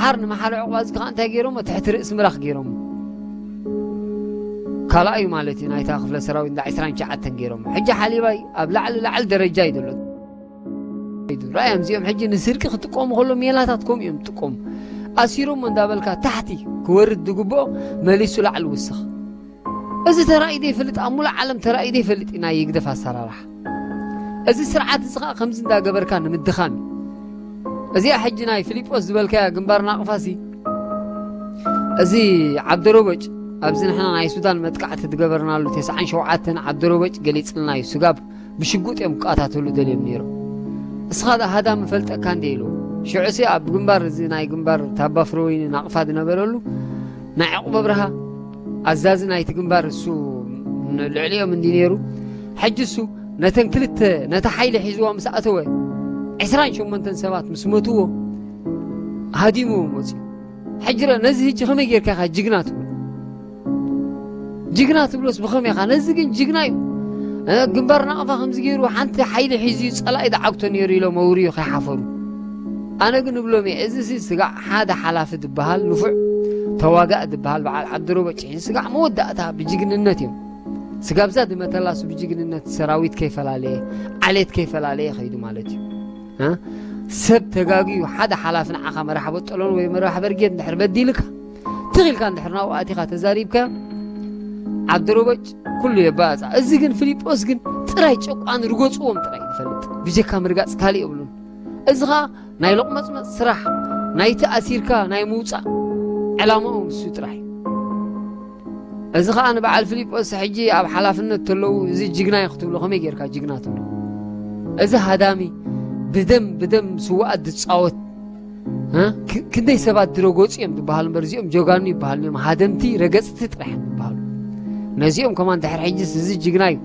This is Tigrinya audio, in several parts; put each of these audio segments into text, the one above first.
ድሓር ንመሓሪ ዕቑባ እዚ ከዓ እንታይ ገይሮሞ? ትሕቲ ርእሲ ምራኽ ገይሮሞ። ካልኣዩ ማለት እዩ ናይታ ክፍለ ሰራዊት እንዳ ዕስራን ትሽዓተን ገይሮሞ። ሕጂ ሓሊባይ ኣብ ላዕሊ ላዕሊ ደረጃ እዩ ዘሎ። ራእዮም እዚኦም ሕጂ ንስርቂ ክጥቀሙ ከሎ ሜላታት ከምኡ እዮም ዝጥቀሙ። ኣሲሮሞ እንዳበልካ ታሕቲ ክወርድ ዝግብኦ መሊሱ ላዕሊ ውስኽ። እዚ ተራእዩ ዘይፈልጥ፣ ኣብ ሙሉእ ዓለም ተራእዩ ዘይፈልጥ እዩ ናይ ህግደፍ ኣሰራርሓ። እዚ ስርዓት እዚ ከዓ ከምዚ እንዳገበርካ ንምድኻም እዩ። እዚኣ ሕጂ ናይ ፊሊጶስ ዝበልካያ ግንባር ናቕፋሲ፣ እዚ ዓብደሮበጭ ኣብዚ ንሕና ናይ ሱዳን መጥቃዕቲ ዝገበርናሉ ተስዓን ሸውዓተን ዓብደሮበጭ ገሊጽልና እዩ። ስጋብ ብሽጉጥ እዮም ክቃታተሉ ደልዮም ነይሮም። እስኻ ደኣ ሃዳሚ ፈልጠካ እንደ ኢሉ ሽዑሲ ኣብ ግንባር፣ እዚ ናይ ግንባር ታባ ፍረወይኒ ናቕፋ ዝነበረሉ ናይ ዕቑብ ኣብርሃ ኣዛዚ ናይቲ ግንባር እሱ ን-፣ ልዕሊኦም እንዲ ነይሩ። ሕጂ እሱ ነተን ክልተ፣ ነታ ሓይሊ ሒዝዋ ምስ ኣተወ ዕስራን ሸሞንተን ሰባት ምስ መትዎ ሃዲምዎም ወፂኡ። ሕጂ ረ-፣ ነዚ ህጂ ከመይ ጌርካ ኢኻ ጅግና ትብሎ? ጅግና ትብሎስ ብኸመይ ኢኻ? ነዚ ግን ጅግና እዩ። እ፣ ግንባር ናቕፋ ከምዚ ገይሩ ሓንቲ ሓይሊ ሒዙ እዩ ጸላኢ ዝዓግቶ ነይሩ ኢሎም ኣውርዩ ከይሓፈሩ። ኣነ ግን እብሎም እየ፣ እዚ ሲ ስጋዕ ሓደ ሓላፊ ዝበሃል ንፉዕ ተዋጋእ ዝበሃል በዓል ዓብደሮበጭ እዩ። ስጋዕ መወዳእታ ብጅግንነት እዮም። ስጋብዛ ድመተላሱ ብጅግንነት ሰራዊት ከይፈላለየ፣ ዓሌት ከይፈላለየ ኸይዱ ማለት እዩ። እ? ሰብ ተጋግዩ ሓደ ሓላፊ ንዓኻ መራሕ በጠሎን ወይ መራሕ በርጌድ እንድሕር በዲልካ፣ ትኺልካ እንድሕር ናብኡ ኣቲኻ ተዛሪብካ፣ ዓብደሮበጭ ኩሉ የባእጻ። እዚ ግን ፊሊጶስ ግን ጥራይ ጨቋን ርገጽዎም ጥራይ ይፈልጥ። ብጀካ ምርጋጽ ካልእ የብሉን። እዚ ኸኣ ናይ ሎቕመጽመጽ ስራሕ፣ ናይቲ ኣሲርካ ናይ ምውጻእ ዕላማኦም እሱ ጥራሕ እዩ። እዚ ኸኣ ንበዓል ፊሊጶስ ሕጂ ኣብ ሓላፍነት ተለዉ፣ እዚ ጅግና እዩ ክትብሎ፣ ከመይ ጌርካ ጅግና ትብሎ? እዚ ሃዳሚ ብደም፣ ብደም ስውኣት ዝጻወት፣ እ? ክ-፣ ክንደይ ሰባት ዝረገጹ እዮም ዝበሃሉ እምበር፣ እዚኦም ጀጋኑ ይበሃሉ እዮም፣ ሃደምቲ ረገጽቲ ጥራሕ እዮም ዝበሃሉ። ነዚኦም ከማን ድሕሪ ሕጂስ እዚ ጅግና እዩ፣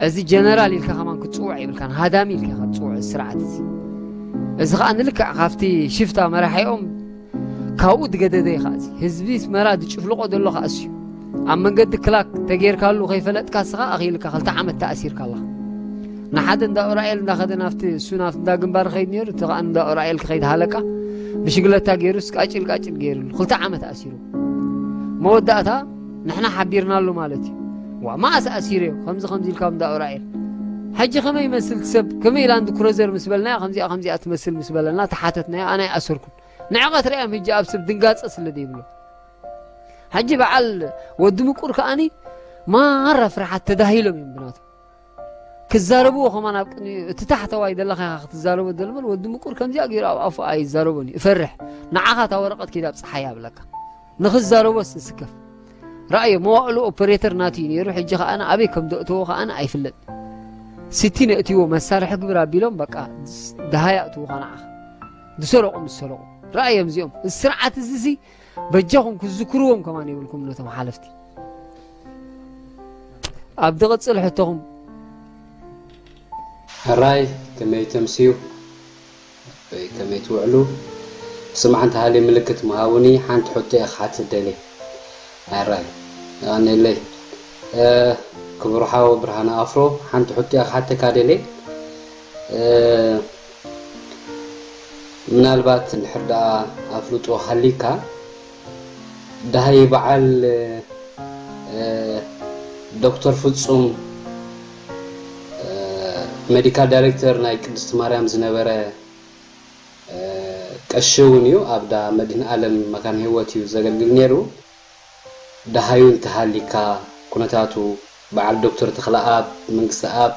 እዚ ጀነራል ኢልካ ከማን ክትጽውዕ የብልካን፣ ሃዳሚ ኢልካ ኢኻ ትጽውዕ እዚ ስርዓት እዚ። እዚ ኸኣ ንልክዕ ካብቲ ሽፍታ መራሒኦም ካብኡ ዝገደደ እዩ ኸኣ እዚ። ህዝቢ ኣስመራ ዝጭፍልቖ ዘሎ ኸኣ እሱ እዩ። ኣብ መንገዲ ክላክ ተጌርካሉ ከይፈለጥካ እስኻ ኣኺልካ ክልተ ዓመት ተኣሲርካ ኣለኻ። ንሓደ እንዳ ኡራኤል እንዳኸደ ናብቲ እሱ ናብቲ እንዳ ግንባር ኸይድ ነይሩ፣ እቲ ኸኣ እንዳ ኡራኤል ክኸይድ ሃለቃ ብሽግለታ ገይሩስ ቃጭል ቃጭል ገይሩሉ ክልተ ዓመት ኣሲሩ። መወዳእታ ንሕና ሓቢርናሉ ማለት እዩ። ዋ፣ መኣስ ኣሲርዮ ከምዚ ከምዚ ኢልካ ኣብ እንዳ ኡራኤል። ሕጂ ከመይ ይመስል እቲ ሰብ? ከመይ ኢላ እንዲ ክሮዘር ምስ በልናዮ፣ ከምዚኣ ከምዚኣ ትመስል ምስ በለና፣ ተሓተትናዮ፣ ኣነ ኣይኣሰርኩን። ንዕቐት ርኣዮም ሕጂ ኣብ ሰብ ድንጋጸ ስለ ዘይብሎ። ሕጂ በዓል ወዲ ምቁር ከኣኒ ማራ ፍርሓት ተዳሂሎም እዮም ብናቱ። ክዛረብዎ ከማን ኣብ ቅድሚኡ፣ እቲ ታሕተዋይ ዘለኻ ኢኻ ክትዛረቦ ዘሎ እምበር፣ ወዲ ምቁር ከምዚኣ ገይሩ ኣብ ኣፉ ኣይዛረቦን እዩ። እፈርሕ። ንዓኻ እታ ወረቐት ኪድ ኣብ ጸሓይ ኣብለካ። ንኽዛረቦስ እስከፍ። ረኣዮ፣ መዋእሉ ኦፐሬተር ናቱ እዩ ነይሩ። ሕጂ ከኣ ኣበይ ከም ዘእተዎ ከኣ ኣይፍለጥ። ሲቲ ነእትዎ መሳርሒ ግብር ኣቢሎም በቃ ደሃይ ኣእትዉኻ ንዓኻ። ዝሰረቑ ምስ ሰረቑ። ረኣዮም እዚኦም። እዚ ስርዓት እዚ ሲ በጃኹም ክዝክርዎም ከማን የብልኩም ነቶም ሓለፍቲ። ኣብ ዝቕጽል ሕቶኹም። ሕራይ ከመይ ተምስዩ? ወይ ከመይ ትውዕሉ? ስማዕ እንተሃልዩ ምልክት ምሃቡኒ፣ ሓንቲ ሕቶ እየ ክሓትት ደልየ። ሕራይ፣ የቐንየለይ። እ፣ ክቡር ሓው ብርሃነ ኣፍሮ፣ ሓንቲ ሕቶ እየ ክሓተካ ደልየ። እ፣ ምናልባት እንድሕር ደኣ ኣፍልጦ ሃልዩካ፣ ደሃይ በዓል፣ እ፣ ዶክተር ፍጹም፣ እ፣ ሜዲካል ዳይሬክተር ናይ ቅድስቲ ማርያም ዝነበረ፣ እ፣ ቀሺ እውን እዩ። ኣብ ዳ መድህን ኣለም መካነ ህይወት እዩ ዘገልግል ነይሩ። ደሃዩ እንተሃሊካ፣ ኩነታቱ፣ በዓል ዶክተር ተኽለኣብ መንግስተኣብ፣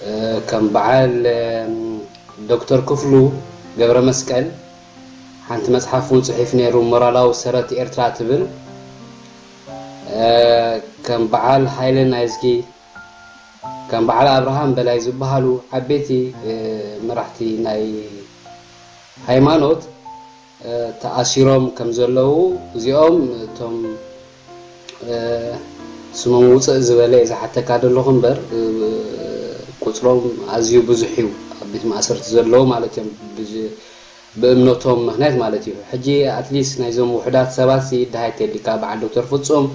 እ፣ ከም በዓል፣ እ፣ ዶክተር ክፍሉ ገብረመስቀል ሓንቲ መጽሓፍ እውን ጽሒፉ ነይሩ፣ ሞራላዊ ሰረት ኤርትራ ትብል። እ፣ ከም በዓል ሃይለ ናይዝጊ፣ ከም በዓል ኣብርሃም በላይ ዝበሃሉ ዓበይቲ፣ እ፣ መራሕቲ ናይ ሃይማኖት፣ እ፣ ተኣሲሮም ከም ዘለዉ፣ እዚኦም እቶም፣ እ፣ ስሞም ውፅእ ዝበለ እየ ዝሓተካ ዘለኹ እምበር፣ እ፣ ቁፅሮም ኣዝዩ ብዙሕ እዩ፣ ኣብ ቤት ማእሰርቲ ዘለዉ ማለት እዮም። ብዝ-፣ ብእምነቶም ምኽንያት ማለት እዩ። ሕጂ ኣትሊስት ናይዞም ውሑዳት ሰባት ሲ ደሃይ ተሊካ፣ በዓል ዶክተር ፍጹም፣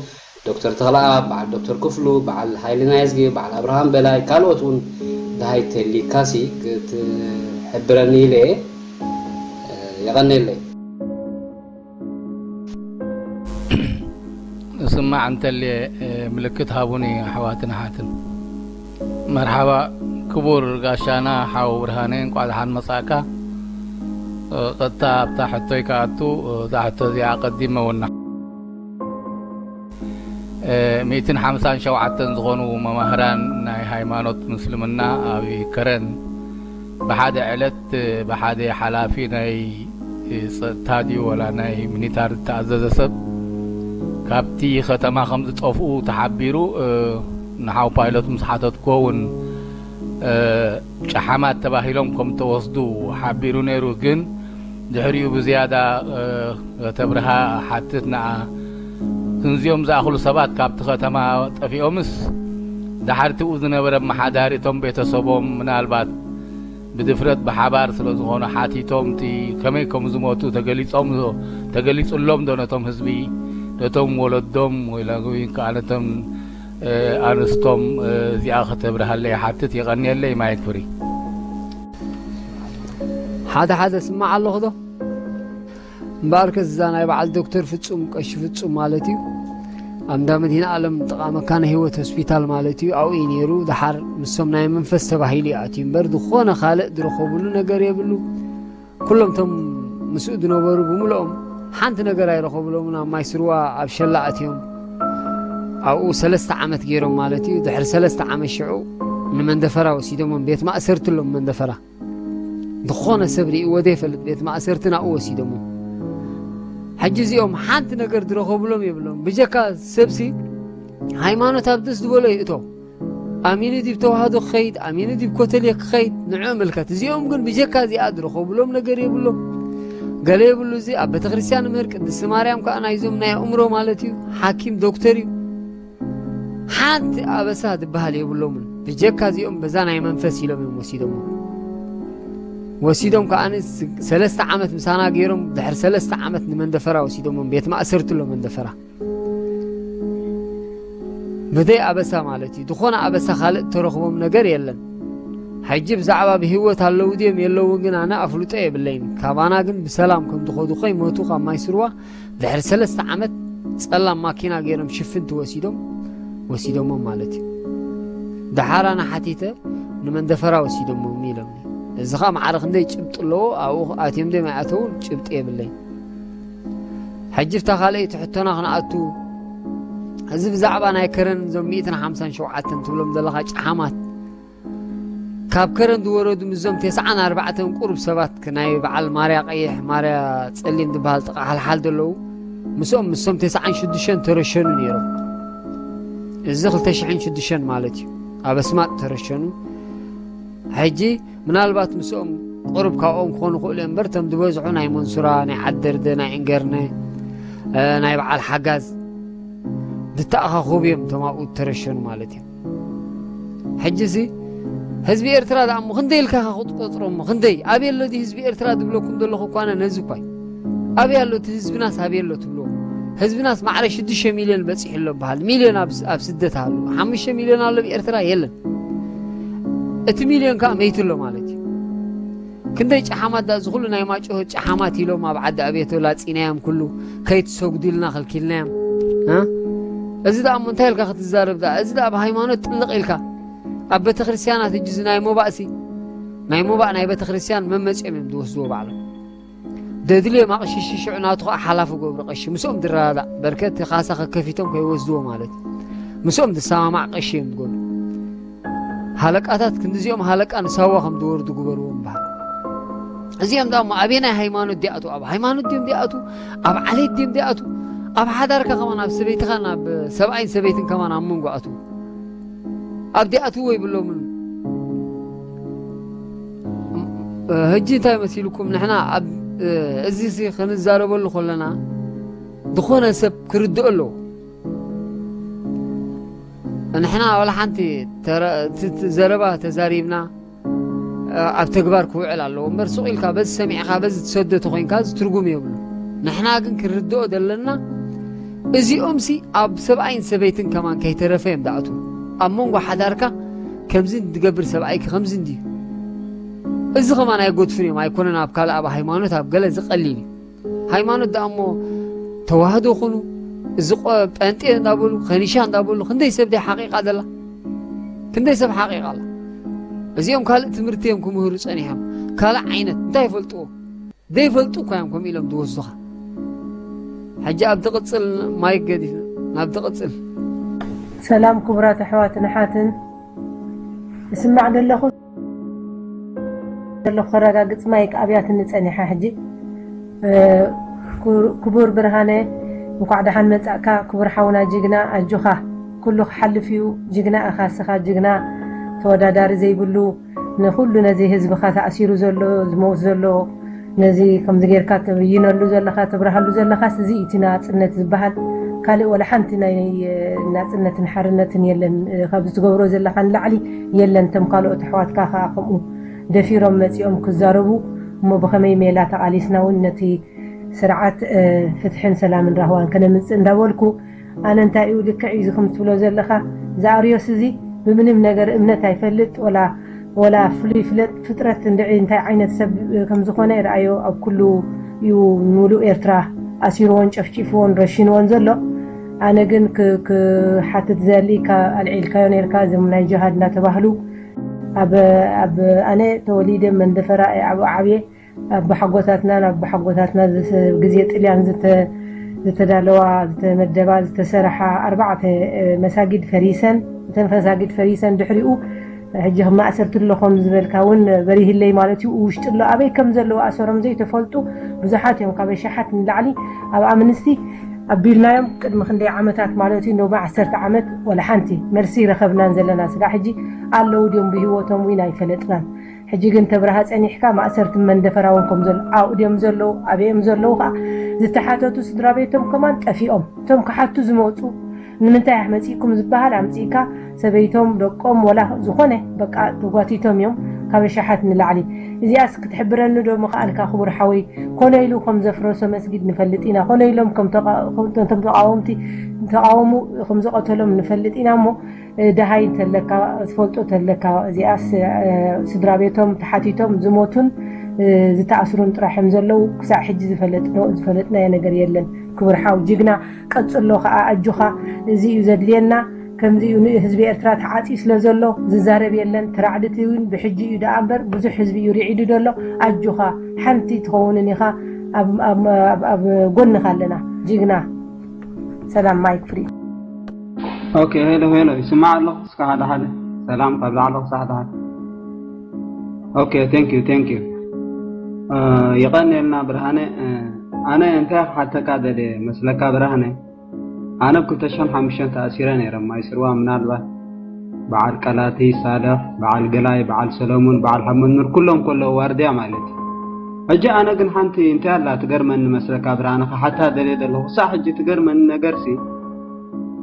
ዶክተር ተኽለኣብ፣ በዓል ዶክተር ክፍሉ፣ በዓል ሃይለ ናይዝጊ፣ በዓል ኣብርሃም በላይ፣ ካልኦት እውን ደሃይ ተሊካ ሲ ክትሕብረኒ ኢለ እየ። የቐንየለይ። ስማዕ እንተልየ፣ እ፣ ምልክት ሃቡኒ ኣሕዋትን ኣሓትን። መርሓባ ክቡር ጋሻና ሓው ብርሃነ፣ እንቋዕ ደሓን መጻእካ። እ፣ ቀጥታ ኣብታ ሕቶይ ክኣቱ፣ እ፣ እዛ ሕቶ እዚኣ ኣቐዲመ ወና። እ፣ ሚእትን ሓምሳን ሸውዓተን ዝኾኑ መማህራን ናይ ሃይማኖት ምስልምና ኣብ ከረን ብሓደ ዕለት ብሓደ ሓላፊ ናይ ጸጥታ ድዩ ወላ ናይ ሚኒታር ዝተኣዘዘ ሰብ ካብቲ ከተማ ከም ዝጠፍኡ ተሓቢሩ፣ እ፣ ንሓው ፓይሎት ምስ ሓተትኩዎ እውን፣ እ፣ ጨሓማት ተባሂሎም ከም ተወስዱ ሓቢሩ ነይሩ። ግን ድሕሪኡ ብዝያዳ፣ እ፣ ከተብርሃ ሓትት ንኣ። ክንዚኦም ዝኣኽሉ ሰባት ካብቲ ከተማ ጠፊኦምስ፣ ድሓር ትብኡ ዝነበረ ኣመሓዳሪ እቶም ቤተሰቦም ምናልባት ብድፍረት ብሓባር ስለ ዝኾኑ ሓቲቶም፣ እቲ ከመይ ከም ዝሞቱ ተገሊጾም ዶ፣ ተገሊጹሎም ዶ ነቶም ህዝቢ፣ ነቶም ወለዶም ወይ ላ-፣ ወይ ከኣ ነቶም፣ እ፣ ኣንስቶም፣ እ፣ እዚኣ ከተብርሃለይ ሓትት። የቐንየለይ ማይክ ፍሪ። ሓደ ሓደ ስማዕ ኣለኹ ዶ? እምበኣርከስ እዛ ናይ በዓል ዶክተር ፍጹም፣ ቀሺ ፍጹም ማለት እዩ፣ ኣብ እንዳ መድሂን ዓለም ጥቓ መካነ ህይወት ሆስፒታል ማለት እዩ፣ ኣብኡ እዩ ነይሩ። ደሓር ምስቶም ናይ መንፈስ ተባሂሉ እዩ ኣትዩ እምበር፣ ዝኾነ ካልእ ዝረኸብሉ ነገር የብሉ። ኩሎም እቶም ምስኡ ዝነበሩ ብምልኦም ሓንቲ ነገር ኣይረኸብሎምን። ኣብ ማይ ስርዋ ኣብ ሸላ ኣትዮም ኣብኡ ሰለስተ ዓመት ገይሮም ማለት እዩ። ድሕሪ ሰለስተ ዓመት ሽዑ ንመንደፈራ ወሲዶሞም፣ ቤት ማእሰርቲ ኣሎም መንደፈራ። ዝኾነ ሰብ ርእይዎ ዘይፈልጥ ቤት ማእሰርቲ ናብኡ ወሲዶሞ። ሕጂ እዚኦም ሓንቲ ነገር ዝረኸብሎም የብሎም። ብጀካ ሰብሲ ሃይማኖት ኣብ ደስ ዝበሎ ይእቶ። ኣሚኑ ዲብ ተዋህዶ ክኸይድ፣ ኣሚኑ ዲብ ኮተልየ ክኸይድ፣ ንዑ ምልከት። እዚኦም ግን ብጀካ እዚኣ ዝረኸብሎም ነገር የብሎም። ገለ የብሉ። እዚ ኣብ ቤተክርስትያን ምህር ቅድስቲ ማርያም ከኣ ናይዞም ናይ ኣእምሮ ማለት እዩ፣ ሓኪም ዶክተር እዩ። ሓንቲ ኣበሳ ዝበሃል የብሎምን። ብጀካ እዚኦም በዛ ናይ መንፈስ ኢሎም እዮም ወሲዶሞ። ወሲዶም ከኣ ስ-፣ ሰለስተ ዓመት ምሳና ገይሮም፣ ድሕሪ ሰለስተ ዓመት ንመንደፈራ ወሲዶሞም፣ ቤት ማእሰርቲ ኣሎ መንደፈራ። ብዘይ ኣበሳ ማለት እዩ። ዝኾነ ኣበሳ ካልእ ተረኽቦም ነገር የለን። ሕጂ ብዛዕባ ብህይወት ኣለዉ ድዮም የለውን ግን ኣነ ኣፍልጦ የብለይን። ካባና ግን ብሰላም ከም ዝኸዱ ከይሞቱ ካብ ማይ ስርዋ ድሕሪ ሰለስተ ዓመት ጸላም ማኪና ገይሮም ሽፍንቲ ወሲዶም፣ ወሲዶሞም ማለት እዩ። ደሓር ኣነ ሓቲተ ንመንደፈራ ወሲዶሞም ኢሎምኒ። እዚ ኸኣ ማዕረ ክንደይ ጭብጢ ኣለዎ፣ ኣብኡ ኣትዮም ድዮም ኣይኣተዉን ጭብጢ የብለይን። ሕጂ ብታ ካልኣይቲ ሕቶና ክንኣቱ፣ እዚ ብዛዕባ ናይ ከረን እዞም ሚእትን ሓምሳን ሸውዓተን ትብሎም ዘለኻ ጨሓማት፣ ካብ ከረን ዝወረዱ ምስዞም ተስዓን ኣርባዕተን ቁሩብ ሰባት ክ-፣ ናይ በዓል ማርያ ቀይሕ፣ ማርያ ጸሊም ዝበሃል ጥቓ ሓልሓል ዘለዉ፣ ምስኦም፣ ምስቶም ተስዓን ሽዱሽተን ተረሸኑ ነይሮም። እዚ ክልተ ሽሕን ሽዱሽተን ማለት እዩ። ኣብ ኣስማጥ ተረሸኑ። ሕጂ ምናልባት ምስኦም ቁሩብ ካብኦም ክኾኑ ክእሉ እዮም እምበር፣ እቶም ዝበዝሑ ናይ መንሱራ፣ ናይ ዓደርደ፣ ናይ እንገርነ፣ እ፣ ናይ በዓል ሓጋዝ ዝተኣኻኸቡ እዮም እቶም ኣብኡ ዝተረሸኑ ማለት እዩ። ሕጂሲ ህዝቢ ኤርትራ ደኣ እሞ ክንደይ ኢልካ ኢኻ ክትቆጽሮ እሞ? ክንደይ? ኣበይ ኣሎ እቲ ህዝቢ ኤርትራ ዝብለኩም ዘለኹ እኳ ኣነ ነዚ እኳ እዩ። ኣበይ ኣሎ እቲ ህዝብናስ ኣበይ ኣሎ ትብልዎ? ህዝብናስ ማዕረ ሽዱሽተ ሚልዮን በጺሑ ኣሎ በሃል። ሚልዮን ኣብ ስ-፣ ኣብ ስደት ኣሎ። ሓሙሽተ ሚልዮን ኣሎ ኣብ ኤርትራ የለን። እቲ ሚልዮን ከኣ መይቱ ኣሎ ማለት እዩ። ክንደይ ጨሓማት ደኣ እዚ ኩሉ ናይ ማጭሆ ጨሓማት ኢሎም ኣብ ዓዲ ኣቤቶ ላጺናዮም ኩሉ ከይትሰግዱ ኢልና ከልኪልናዮም። እ? እዚ ደኣ እሞ እንታይ ኢልካ ክትዛረብ ደኣ? እዚ ደኣ ኣብ ሃይማኖት ጥልቕ ኢልካ ኣብ ቤተክርስትያናት ሕጂ እዚ ናይ ሞባእሲ ናይ ሞባእ ናይ ቤተክርስትያን መመጺኦም እዮም ዝወስድዎ ባዕሎም። ደድልዮም ኣቕሽሺ ሽዑ ናቱ ኸዓ ሓላፊ ገብሩ ቀሺ ምስኦም ዝረዳዳእ በርከት ካሳ ከከፊቶም ከይወስድዎ ማለት እዩ። ምስኦም ዝሰማማዕ ቀሺ እዮም ዝገብሩ። ሃለቃታት ክንዲዚኦም ሃለቃ ንሳዋ ከም ዝወርዱ ግበርዎም በሃል። እዚኦም ደኣ እሞ ኣበየናይ ሃይማኖት ዲኣቱ? ኣብ ሃይማኖት ድዮም ዲኣቱ? ኣብ ዓሌት ድዮም ዲኣቱ? ኣብ ሓዳርካ ከማን ኣብ ሰበይትኻን ኣብ ሰብኣይን ሰበይትን ከማን ኣብ መንጎ ኣቱ። ኣብ ዲኣትዎ ይብሎምን። እ፣ ሕጂ እንታይ መሲልኩም ንሕና ኣብ፣ እ፣ እዚ ሲ ክንዛረበሉ ከለና ዝኾነ ሰብ ክርድኦ ኣለዎ። ንሕና ዋላ ሓንቲ ተረ-፣ እቲ፣ እቲ ዘረባ ተዛሪብና፣ እ፣ ኣብ ተግባር ክውዕል ኣለዎ እምበር፣ ሱቕ ኢልካ በዚ ሰሚዕካ በዚ ትሰዶ ተኾይንካ እዚ ትርጉም የብሉ። ንሕና ግን ክንርድኦ ዘለና፣ እዚኦምሲ ኣብ ሰብኣይን ሰበይትን ከማን ከይተረፈ እዮም ዝኣትዉ። ኣብ መንጎ ሓዳርካ ከምዚ ዝገብር ሰብኣይኪ ከምዚ እንድዩ። እዚ ከማን ኣይጎድፍን እዮም፣ ኣይኮነን ኣብ ካልእ ኣብ ሃይማኖት ኣብ ገለ ዝቐሊል እዩ። ሃይማኖት ደኣ እሞ ተዋህዶ ኩኑ፣ እዚ ቆ- ጴንጤ እንዳበሉ፣ ከኒሻ እንዳበሉ፣ ክንደይ ሰብ ደይ ሓቂቓ ደላ? ክንደይ ሰብ ሓቂቓ ኣላ? እዚኦም ካልእ ትምህርቲ እዮም ክምህሩ ጸኒሖም። ካልእ ዓይነት እንታይ ይፈልጥዎ? ዘይፈልጡ እኳ እዮም ከምኡ ኢሎም ዝወስዱኻ። ሕጂ ኣብ ትቕጽል ማይክ ገዲፍ፣ ናብ ትቕጽል። ሰላም ክቡራት ኣሕዋትን ኣሓትን፣ እስማዕ ዘለኹ ዘለኹ ከረጋግጽ ማይክ ኣብያትኒ ጸኒሓ። ሕጂ ክቡር ብርሃነ፣ እንኳዕ ደሓን መጻእካ። ክቡር ሓውና ጅግና፣ ኣጆኻ፣ ኩሉ ክሓልፍ እዩ። ጅግና እኻ ስኻ፣ ጅግና ተወዳዳሪ ዘይብሉ፣ ንኹሉ ነዚ ህዝብኻ ተኣሲሩ ዘሎ፣ ዝመውት ዘሎ፣ ነዚ ከምዚ ጌርካ ትብይነሉ ዘለኻ፣ ትብርሃሉ ዘለኻስ፣ እዚ እቲ ናጽነት ዝበሃል። ካልእ ወላ ሓንቲ ናይ ናጽነትን ሓርነትን የለን። ካብዚ ትገብሮ ዘለኻ ንላዕሊ የለን። እቶም ካልኦት ኣሕዋትካ ከኣ ከምኡ ደፊሮም መጺኦም ክዛረቡ፣ እሞ ብኸመይ ሜላ ተቓሊስና እውን ነቲ ስርዓት ፍትሕን ሰላምን ራህዋን ከነምጽእ እንዳበልኩ፣ ኣነ እንታይ እዩ ልክዕ እዩ ዝኽም ትብሎ ዘለኻ? ዝኣርዮስ እዚ ብምንም ነገር እምነት ኣይፈልጥ፣ ወላ ወላ ፍሉይ ፍለጥ ፍጥረት እንድዒ እንታይ ዓይነት ሰብ ከም ዝኾነ ርኣዮ። ኣብ ኩሉ እዩ ንሙሉእ ኤርትራ ኣሲርዎን ጨፍጪፍዎን ረሽንዎን ዘሎ። ኣነ ግን ክሓትት ዘሊ፣ ኣልዒልካዮ ነርካ፣ እዞም ናይ ጅሃድ እናተባህሉ። ኣብ ኣነ ተወሊደ መንደፈራ ኣብ ዓብየ ኣቦሓጎታትናን ኣቦሓጎታትና ግዜ ጥልያን ዝተዳለዋ፣ ዝተመደባ፣ ዝተሰርሓ ኣርባዕተ መሳጊድ ፈሪሰን፣ እተን መሳጊድ ፈሪሰን ድሕሪኡ ሕጂ ማእሰርቲ ኣሎ ከም ዝበልካ እውን በሪህለይ ማለት እዩ። ውሽጢ ኣሎ ኣበይ ከም ዘለዉ ኣሰሮም ዘይተፈልጡ ብዙሓት እዮም። ካብ ኣሽሓት ንላዕሊ ኣብ ኣምንስቲ ኣቢልናዮም። ቅድሚ ክንደይ ዓመታት ማለት እዩ፣ ሎሚ ዓሰርተ ዓመት ወላ ሓንቲ መልሲ ረኸብናን ዘለና ስጋ ሕጂ ኣለዉ ድዮም ብህይወቶም እውን ኣይፈለጥናን። ሕጂ ግን ተብርሃ ጸኒሕካ። ማእሰርቲ መንደፈራ እውን ከም ዘሎ ኣብኡ ድዮም ዘለዉ፣ ኣበዮም ዘለዉ ከዓ ዝተሓተቱ ስድራ ቤቶም ከማን ጠፊኦም። እቶም ክሓቱ ዝመፁ ንምንታይ ኣሕመፂእኩም ዝበሃል ኣምፂእካ ሰበይቶም ደቆም ወላ ዝኾነ በቃ ተጓቲቶም እዮም ካብ ኣሽሓት ንላዕሊ። እዚኣስ ክትሕብረኒ ዶ ምኽኣልካ ክቡር ሓወይ? ኮነ ኢሉ ከም ዘፍረሶ መስጊድ ንፈልጥ ኢና፣ ኮነ ኢሎም ከም ተቃወምቲ ተቃወሙ ከም ዝቀተሎም ንፈልጥ ኢና እሞ ደሃይ እንተለካ ዝፈልጦ ተለካ እዚኣስ ስድራ ቤቶም ተሓቲቶም ዝሞቱን ዝተኣስሩን ጥራሕ እዮም ዘለዉ። ክሳዕ ሕጂ ዝፈለጥናዮ ነገር የለን። ክቡር ሓው ጅግና ቀጽሎ ከዓ ኣጆኻ። እዚ እዩ ዘድልየና። ከምዚ እዩ ንህዝቢ ኤርትራ ተዓጽዩ ስለ ዘሎ ዝዛረብ የለን። ተራዕድቲ እውን ብሕጂ እዩ ደኣ እምበር ብዙሕ ህዝቢ እዩ ርዒዱ ዘሎ። ኣጆኻ ሓንቲ ትኸውንን ኢኻ። ኣብ ጎንኻ ኣለና ጅግና። ሰላም ማይክ ፍሪ። ኦኬ ሄሎ ሄሎ ይስማዕ ኣለኹ። እስከ ሓደ ሓደ ሰላም ካብ ላዕሊ ክሳዕ ታሕቲ። ኦኬ thank you thank you። የቐንየልና ብርሃነ። ኣነ እንታይ ክሓተካ ደልየ መስለካ ብርሃነ፣ ኣነ ብ ክልተ ሽሕን ሓሙሽተን ተኣሲረ ነይረ ማይ ስርዋ ምናልባት በዓል ቀላቲ ሳልሕ በዓል ገላይ በዓል ሰለሙን በዓል ሓመኑር ኩሎም ከለዉ ዋርድያ ማለት እዩ። ሕጂ ኣነ ግን ሓንቲ እንታይ ኣላ ትገርመኒ መስለካ ብርሃነ ክሓታ ደልየ ዘለኹ ክሳዕ ሕጂ ትገርመኒ ነገርሲ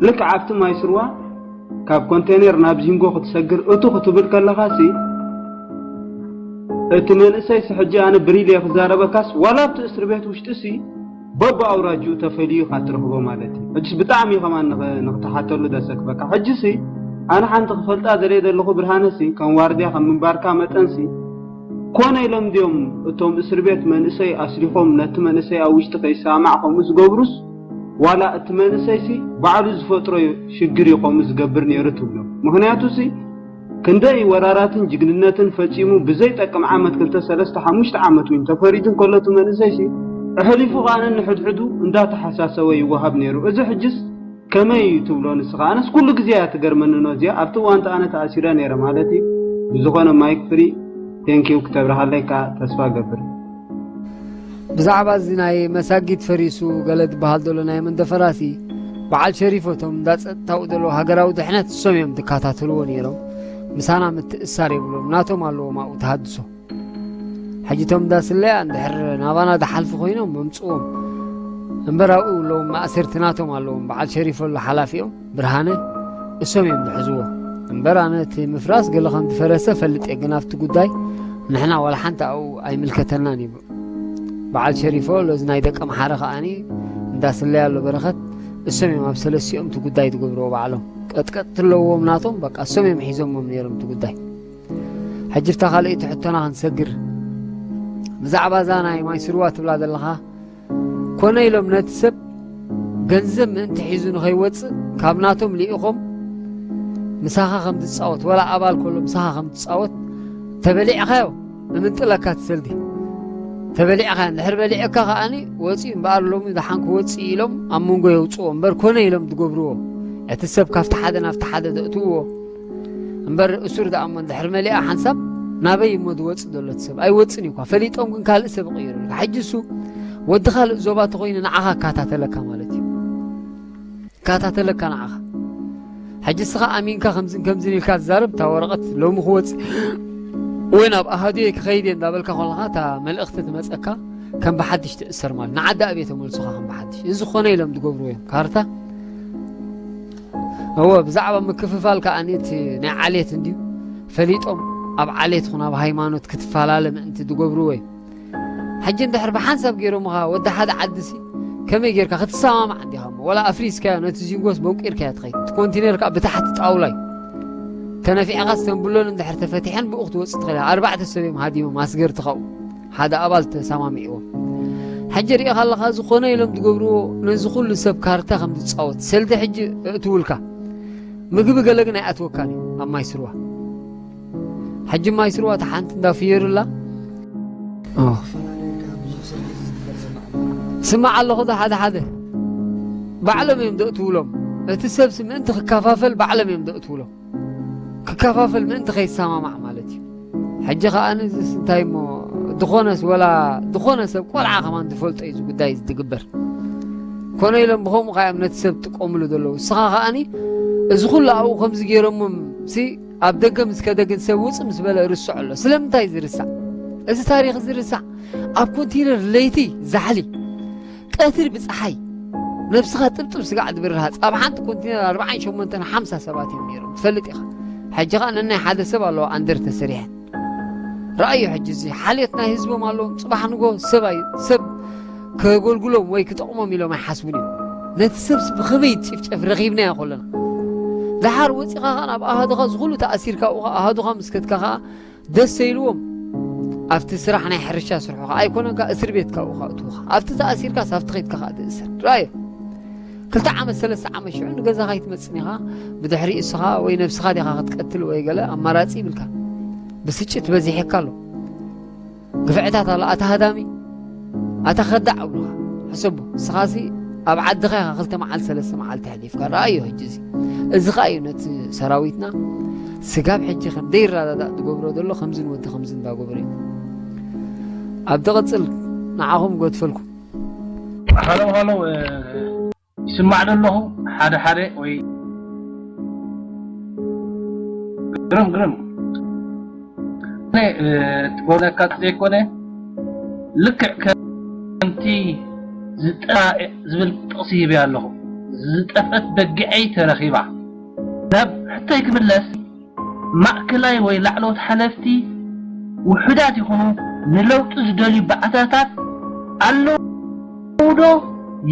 ልክዕ ኣብቲ ማይ ስርዋ ካብ ኮንቴነር ናብ ዚንጎ ክትሰግር እቱ ክትብል ከለኻሲ እቲ መንእሰይሲ ሕጂ ኣነ ብሪል እየ ክዛረበካስ ዋላ ኣብቲ እስር ቤት ውሽጢሲ በብኣውራጅኡ ተፈልዩ ኢኻ ትረኽቦ ማለት እዩ። ሕጅስ ብጣዕሚ እዩ ከማን ንኽ- ንኽትሓተሉ ደሰክፈካ። ሕጅሲ ኣነ ሓንቲ ክፈልጣ ደልየ ዘለኹ ብርሃነሲ ከም ዋርድያ ከም ምንባርካ መጠንሲ ኮነ ኢሎም ድዮም እቶም እስር ቤት መንእሰይ ኣስሪኾም ነቲ መንእሰይ ኣብ ውሽጢ ከይሰማዕ ከምኡ ዝገብሩስ ዋላ እቲ መንእሰይሲ ባዕሉ ዝፈጥሮ ሽግር እዩ ከምኡ ዝገብር ነይሩ ትብሎ። ምኽንያቱሲ ክንደይ ወራራትን ጅግንነትን ፈጺሙ ብዘይጠቅም ዓመት ክልተ ሰለስተ ሓሙሽተ ዓመት እውን ተፈሪዱ እንከሎ እቲ መንእሰይሲ ኣሕሊፉ ቃንን ንሕድሕዱ እንዳተሓሳሰወ ይወሃብ ነይሩ። እዚ ሕጅስ ከመይ እዩ ትብሎ ንስኻ? ኣነስ ኩሉ ግዜ እያ ትገርመኒ ኖ እዚኣ ኣብቲ እዋንቲ ኣነ ተኣሲረ ነይረ ማለት እዩ። ብዝኾነ ማይክ ፍሪ ቴንኪው ክተብርሃለይ ከዓ ተስፋ ገብር። ብዛዕባ እዚ ናይ መሳጊድ ፈሪሱ ገለ ዝበሃል ዘሎ ናይ መንደፈራሲ በዓል ሸሪፎቶም እንዳ ጸጥታኡ ዘለዉ ሃገራዊ ድሕነት እሶም እዮም ዝከታተልዎ ነይሮም። ምሳና ምትእሳር የብሎም ናቶም ኣለዎም ኣብኡ ተሃድሶ። ሕጂ እቶም እንዳ ስለያ እንድሕር ናባና ዝሓልፉ ኮይኖም መምጽዎም እምበር ኣብኡ ኣለዎም ማእሰርቲ ናቶም ኣለዎም። በዓል ሸሪፎ ኣሎ ሓላፊኦም ብርሃነ እሶም እዮም ዝሕዝዎ እምበር ኣነ እቲ ምፍራስ ገለ ከም ዝፈረሰ ፈልጥ እየ ግን ኣብቲ ጉዳይ ንሕና ዋላ ሓንቲ ኣብኡ ኣይምልከተናን ይብሉ። በዓል ሸሪፎ ለዚ ናይ ደቂ ኣምሓረ ከኣኒ እንዳ ስለያ ኣሎ በረኸት እሶም እዮም ኣብ ሰለስቲኦም እቲ ጉዳይ ዝገብርዎ ባዕሎም ቀጥቀጥ ትለዎም ናቶም በቃ እሶም እዮም ሒዞሞም ነይሮም እቲ ጉዳይ። ሕጂ ብታ ካልኣይቲ ሕቶና ክንሰግር ብዛዕባ እዛ ናይ ማይ ስርዋ ትብላ ዘለኻ ኮነ ኢሎም ነቲ ሰብ ገንዘብ ምእንቲ ሒዙ ንኸይወፅእ ካብ ናቶም ልኢኾም ምሳኻ ከም ትፃወት፣ ወላ ኣባል ከሎ ምሳኻ ከም ትፃወት፣ ተበሊዕኻዮ እምንጥለካ፣ ትሰልዲ ተበሊዕኻ። እንድሕር በሊዐካ ከኣኒ ወፂኡ እምበኣር፣ ሎሚ ደሓን ክወፅእ ኢሎም ኣብ መንጎ የውፅዎ እምበር፣ ኮነ ኢሎም ዝገብርዎ፣ እቲ ሰብ ካብቲ ሓደ ናብቲ ሓደ ዘእትውዎ እምበር፣ እሱር ደኣ እሞ እንድሕር መሊኣ ሓንሳብ ናበይ እሞ ዝወፅእ ዘሎ እቲ ሰብ? ኣይወፅን እዩ እኳ። ፈሊጦም ግን ካልእ ሰብ ይቕይሩ። ሕጂ እሱ ወዲ ካልእ ዞባ ተኾይኑ ንዓኻ እከታተለካ ማለት እዩ። እከታተለካ ንዓኻ። ሕጂ እስኻ ኣሚንካ ከምዝን ከምዝን ኢልካ ትዛረብ፣ እታ ወረቐት ሎሚ ክወፅእ ወይ ናብ ኣሃዱየ ክኸይድ እየ እንዳበልካ ከለኻ፣ እታ መልእኽቲ ትመፀካ፣ ከም ብሓድሽ ትእሰር ማለት። ንዓዲ ኣብየ ተመልሱኻ ከም ብሓድሽ። እዚ ኾነ ኢሎም ዝገብርዎ እዮም። ካርታ እወ፣ ብዛዕባ ምክፍፋል ከኣ እቲ ናይ ዓሌት እንድዩ ፈሊጦም፣ ኣብ ዓሌት ኹን ኣብ ሃይማኖት ክትፈላለ ምእንቲ ዝገብርዎ እዩ። ሕጂ እንድሕር ብሓንሳብ ገይሮምኻ ወዲ ሓደ ዓድሲ፣ ከመይ ጌርካ ክትሰማማዕ እንዲኻ እሞ? ወላ ኣፍሪስካዮ፣ ነቲ ዚንጎስ በንቂርካዮ ትኸይድ። እቲ ኮንቲነር ከኣ ብታሕቲ ጣውላ እዩ። ተነፊዕኻስ ተን ብሎን እንድሕር ተፈቲሐን ብኡ ክትወጽእ ትኽእል ኢኻ። ኣርባዕተ ሰብ እዮም ሃዲሞም፣ ኣስገርቲ ካብኡ። ሓደ ኣባል ተሰማሚዕዎ። ሕጂ ሪኢኻ ኣለኻ፣ ዝኾነ ኢሎም ዝገብርዎ ነዚ ኩሉ ሰብ ካርታ ከም ዝጻወት። ሰልዲ ሕጂ እእትውልካ። ምግቢ ገለ ግን ኣይኣትወካን እዩ ኣብ ማይ ስርዋ። ሕጂ ማይ ስርዋ እታ ሓንቲ እንዳፍየሩላ። ኦ። ስማዕ ኣለኹ ዶ ሓደ ሓደ። ባዕሎም እዮም ዘእትውሎም። እቲ ሰብሲ ምእንቲ ክከፋፈል ባዕሎም እዮም ዘእትውሎም። ክከፋፈል ምእንቲ ከይሰማማዕ ማለት እዩ። ሕጂ ከኣ ንዝስ እንታይ እሞ ዝኾነስ ወላ ዝኾነ ሰብ ቆልዓ ከማን ዝፈልጦ እዩ እዚ ጉዳይ እዚ ዝግበር። ኮነ ኢሎም ብኸምኡ ከኣ እዮም ነቲ ሰብ ጥቀምሉ ዘለዉ። ንስኻ ከኣኒ እዚ ኩሉ ኣብኡ ከምዚ ገይሮምም ሲ ኣብ ደገ ምስ ከደ ግን ሰብ ውጽእ ምስ በለ ርስዖ ኣሎ። ስለምንታይ ዝርሳዕ? እዚ ታሪኽ ዝርሳዕ ኣብ ኮንቴነር ለይቲ ዛሕሊ ቀትሪ ብጸሓይ ነብስኻ ጥብጥብ ስጋዕ ዝብርሃ ጻብ ሓንቲ ኮንቴነር ኣርባዓን ሸሞንተን ሓምሳ ሰባት እዮም ነይሮም። ትፈልጥ ኢኻ። ሕጂ ኸኣ ነናይ ሓደ ሰብ ኣለዋ ኣንደር ተሰሪሐን። ረኣዮ ሕጂ እዚ ሓልዮት ናይ ህዝቦም ኣለዎም። ጽባሕ ንጎ ሰብ ኣይ-፣ ሰብ ከገልግሎም ወይ ክጠቕሞም ኢሎም ኣይሓስቡን እዮም። ነቲ ሰብስ ብኸመይ ጭፍጨፍ ረኺብናዮ ከለና። ደሓር ወጺኻ ኸኣ ናብ ኣሃዱኻ ዝኹሉ ተኣሲርካ ኣብኡ ኸኣ ኣሃዱኻ ምስ ከድካ ኸኣ ደስ ኢልዎም ኣብቲ ስራሕ ናይ ሕርሻ ስርሑ ኸኣ ኣይኮነን ከኣ እስር ቤት ካብኡ ኸኣ እትውኻ። ኣብቲ ተኣሲርካስ ኣብቲ ኸይድካ ኸኣ ትእሰር። ረኣዮ። ክልተ ዓመት ሰለስተ ዓመት ሽዑ ንገዛ ከይትመጽን ኢኻ። ብድሕሪ እስኻ ወይ ነብስኻ ዲኻ ክትቀትል ወይ ገለ ኣማራጺ ይብልካ። ብስጭት በዚሕካ ኣሎ። ግፍዕታት ኣሎ። ኣታ ሃዳሚ፣ ኣታ ኸዳዕ እብሉኻ። ሕሰቦ፣ ንስኻሲ ኣብ ዓድኻ ኢኻ ክልተ መዓልቲ ሰለስተ መዓልቲ ኣሕሊፍካ። ረኣዮ ሕጂ እዚ። እዚ ኸኣ እዩ ነቲ ሰራዊትና ስጋብ ሕጂ ከም ዘይረዳዳእ ዝገብሮ ዘሎ፣ ከምዝን ወዲ ከምዝን እንዳገበረ እዩ። ኣብ ትቕጽል ንዓኹም ገድፈልኩም። ሃሎ፣ ሃሎ፣ እ፣ ይስማዕ ዶ ኣለኹ? ሓደ ሓደ ወይ ግርም፣ ግርም። እ፣ ትጎነካ ዘይኮነ ልክዕ ከምቲ ዝጠ-፣ ዝብል ጥቕሲ ሂበ ኣለኹ። ዝጠፈት በጊዐይ ተረኺባ። ናብ ሕቶይ ክምለስ፣ ማእከላይ ወይ ላዕለዎት ሓለፍቲ ውሑዳት ይኹኑ፣ ንለውጢ ዝደልዩ ባእታታት ኣለዉ ዶ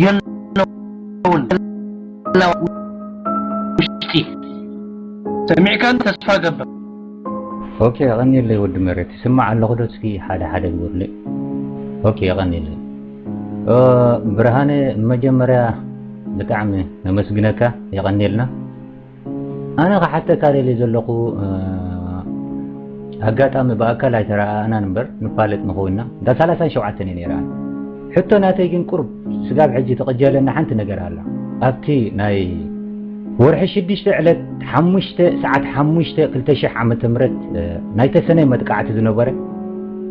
የለውን? ውሽጢ ሰሚዕካን ተስፋ ገብር። ኦኬ፣ የቐንየለይ ወዲ መሬት። ትስማዕ ኣለኹ ዶ? እስኪ ሓደ ሓደ ግበሩለይ። ኦኬ፣ የቐንየለይ። እ፣ ብርሃነ፣ መጀመርያ ብጣዕሚ ነመስግነካ፣ የቐንየልና። ኣነ ክሓተካ ደልየ ዘለኹ፣ እ፣ ኣጋጣሚ ብኣካል ኣይተረኣኣናን እምበር ንፋለጥ ንኽውንና እንዳ ሰላሳን ሸውዓተን እየ ነይረ ኣነ። ሕቶ ናተይ ግን ቁሩብ ስጋብ ሕጂ ትቕጀለና ሓንቲ ነገር ኣላ። ኣብቲ ናይ ወርሒ ሽዱሽተ ዕለት ሓሙሽተ ሰዓት ሓሙሽተ ክልተ ሽሕ ዓመተ ምህረት፣ እ፣ ናይ ተሰነይ መጥቃዕቲ ዝነበረ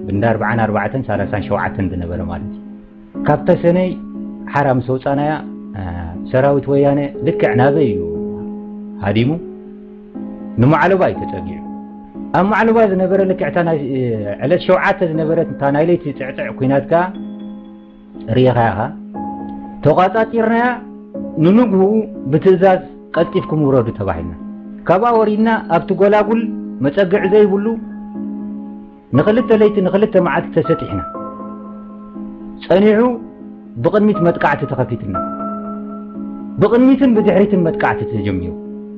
ብእንዳ ኣርባዓን ኣርባዕተን ሰላሳን ሸውዓተን ዝነበረ ማለት እዩ። ካብ ተሰነይ ሓራ ምስ ወጻናያ፣ እ፣ ሰራዊት ወያነ ልክዕ ናበይ እዩ ሃዲሙ? ንማዕለባ እዩ ተጸጊዑ። ኣብ ማዕለባ ዝነበረ ልክዕ እታ ናይ፣ እ፣ ዕለት ሸውዓተ ዝነበረት እታ ናይ ለይቲ ጽዕጽዕ ኲናት ከኣ ርኢኻ ኢኻ። ተቋጻጺርናያ፣ ንንግሆኡ ብትእዛዝ ቀልጢፍኩም ውረዱ ተባሂልና። ካብኣ ወሪድና ኣብቲ ጎላጉል መጸግዒ ዘይብሉ ንኽልተ ለይቲ ንኽልተ መዓልቲ ተሰጢሕና። ጸኒሑ ብቕድሚት መጥቃዕቲ ተኸፊትልና። ብቕድሚትን ብድሕሪትን መጥቃዕቲ ተጀሚሩ።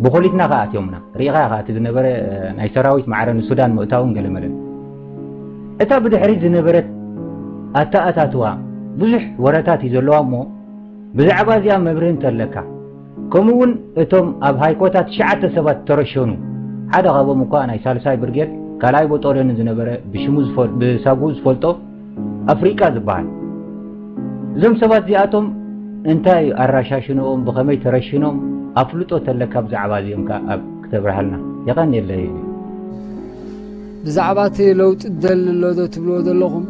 ብኾሊትና ከኣ ኣትዮምና። ርኢኻ ኢኻ እቲ ዝነበረ፣ እ፣ ናይ ሰራዊት ማዕረ ንሱዳን ምእታውን ገለመለን። እታ ብድሕሪት ዝነበረት ኣተኣታትዋ ብዙሕ ወረታት እዩ ዘለዋ እሞ፣ ብዛዕባ እዚኣ መብርሂ እንተለካ፣ ከምኡ እውን እቶም ኣብ ሃይኮታ ትሽዓተ ሰባት ተረሸኑ፣ ሓደ ካብኦም እኳ ናይ ሳልሳይ ብርጌድ ካልኣይ ቦጦልዮን ዝነበረ ብሽሙ ዝፈል-፣ ብሳጉኡ ዝፈልጦ ኣፍሪቃ ዝበሃል። እዞም ሰባት እዚኣቶም እንታይ ኣራሻሽንኦም፣ ብኸመይ ተረሽኖም፣ ኣፍልጦ ተለካ ብዛዕባ እዚኦም ከ ኣብ ክተብርሃልና የቐንየለይ። ብዛዕባ እቲ ለውጢ ደሊ ኣሎ ዶ ትብልዎ ዘለኹም?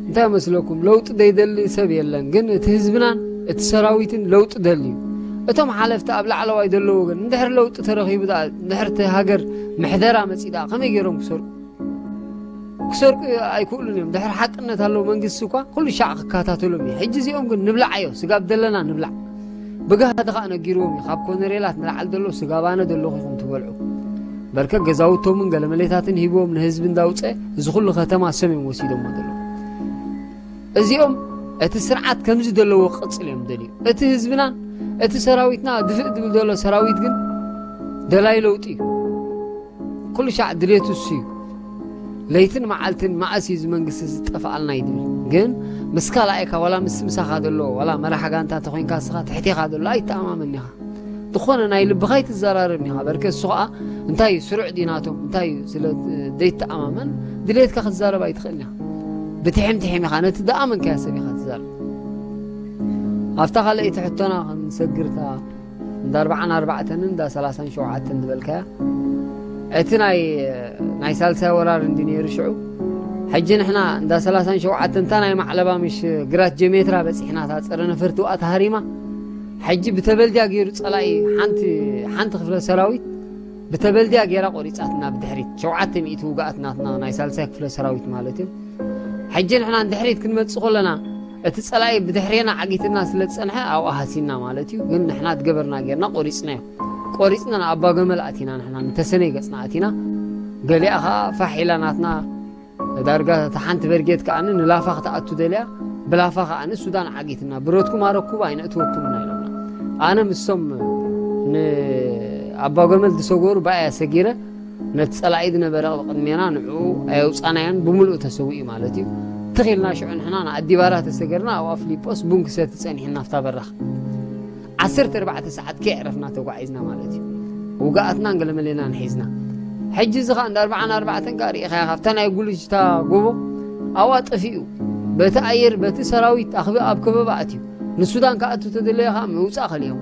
እንታይ መስለኩም? ለውጢ ዘይደሊ ሰብ የለን። ግን እቲ ህዝብናን እቲ ሰራዊትን ለውጢ ደሊ እዩ። እቶም ሓለፍቲ ኣብ ላዕለዋይ ዘለዉ ግን እንድሕር ለውጢ ተረኺቡ ደኣ፣ እንድሕር እቲ ሃገር ምሕደራ መጺእ ደኣ ከመይ ገይሮም ክሰርቁ? ክሰርቁ ኣይክእሉን እዮም። ድሕር ሓቅነት ኣለዎ መንግስቲ እኳ ኩሉ ሻዕ ክከታተሎም እዩ። ሕጂ እዚኦም ግን ንብላዓዮ፣ ስጋብ ደለና ንብላዕ። ብጋህዲ ኸኣ ነጊርዎም እዩ። ካብ ኮነሬላት ንላዕሊ ዘሎ ስጋብ ኣነ ዘለኹ ኢኹም ትበልዑ። በርከ ገዛውቶምን ገለመሌታትን ሂብዎም ንህዝቢ እንዳውፀ እዚ ኩሉ ከተማ ሰም እዮም ወሲዶሞ ዘለዉ። እዚኦም እቲ ስርዓት ከምዚ ዘለዎ ክቕጽል እዮም ደልዩ። እቲ ህዝብናን እቲ ሰራዊትና ድፍእ ድብል ዘሎ ሰራዊት ግን ደላይ ለውጢ እዩ። ኩሉ ሻዕ ድሌቱ እሱ እዩ። ለይትን መዓልትን መዓስ እዩ እዚ መንግስቲ ዝጠፍኣልና እዩ ድብል። ግን ምስ ካልኣይካ ዋላ ምስ ምሳኻ ዘሎ ዋላ መራሒ ጋንታ ተኾይንካ እስኻ ትሕቴኻ ዘሎ ኣይተኣማመን ኢኻ። ዝኾነ ናይ ልብኻ ኣይትዘራረብ ኢኻ። በርከ እሱ ኸኣ እንታይ እዩ ስሩዕ ድዩ ናቶም እንታይ እዩ ስለ ዘይተኣማመን ድሌትካ ክትዛረብ ኣይትኽእልን ኢኻ። ብትሕም ትሕም ኢኻ ነቲ ደኣመንካዮ ሰብ ኢኻ ትዛረብ። ኣብታ ካልኣይቲ ሕቶና ክንሰግርታ እንዳ ኣርባዓን ኣርባዕተን እንዳ ሰላሳን ሸውዓተን ዝበልካያ፣ እቲ ናይ፣ ናይ ሳልሳይ ወራር እንዲ ነይሩ ሽዑ። ሕጂ ንሕና እንዳ ሰላሳን ሸውዓተን እታ ናይ ማዕለባ ምሽ ግራት ጀሜትራ በጺሕና፣ እታ ጸረ ነፈርቲ ውኣ ተሃሪማ። ሕጂ ብተበልድያ ገይሩ ጸላኢ ሓንቲ፣ ሓንቲ ክፍለ ሰራዊት ብተበልድያ ገይራ ቆሪጻትና ብድሕሪት። ሸውዓተ ሚእቲ ውግኣት ናትና ናይ ሳልሳይ ክፍለ ሰራዊት ማለት እዩ። ሕጂ ንሕና ንድሕሪት ክንመጽእ ከለና፣ እቲ ጸላኢ ብድሕሬና ዓጊትና ስለ ዝጸንሐ ኣብኡ ሃሲና ማለት እዩ። ግን ንሕና ዝገበርና ጌርና ቆሪጽናዮ። ቆሪጽና ንኣባ ገመል ኣቲና፣ ንሕና ንተሰነይ ገጽና ኣቲና። ገሊኣ ኸኣ ፋሕ ኢላ ናትና ዳርጋ እታ ሓንቲ በርጌድ ከኣ ንላፋ ክትኣቱ ደልያ፣ ብላፋ ከኣ ንሱዳን ዓጊትና፣ ብረትኩም ኣረክቡ ኣይነእትወኩምና ኢሎምና። ኣነ ምስቶም ንኣባ ገመል ዝሰገሩ ብኣያ ሰጊረ፣ ነቲ ጸላኢ ዝነበረ ቅድሜና ንዕኡ ኣየውጻናዮን፣ ብምልኡ ተሰዊኡ ማለት እዩ። ትኽ ኢልና ሽዑ ንሕና ንኣዲባራ ተሰገርና፣ ኣብኣ ፍሊጶስ ቡን ክሰቲ ጸኒሕና፣ ኣብታ በራኽ ዓሰርተ ኣርባዕተ ሰዓት ከየዕረፍና ተጓዒዝና ማለት እዩ። ውግኣትናን ገለመሌናን ሒዝና። ሕጂ እዚ ኸኣ እንዳ ኣርባዓን ኣርባዕተን ከኣ ርኢኻያ፣ ካብታ ናይ ጉልጅታ ጎቦ ኣብኣ ጠፊኡ፣ በቲ ኣየር፣ በቲ ሰራዊት ኣኽቢ-፣ ኣብ ከበባ ኣትዩ። ንሱዳን ክኣቱ ተደለየ ኸኣ ምውጻእ ከሊኦም።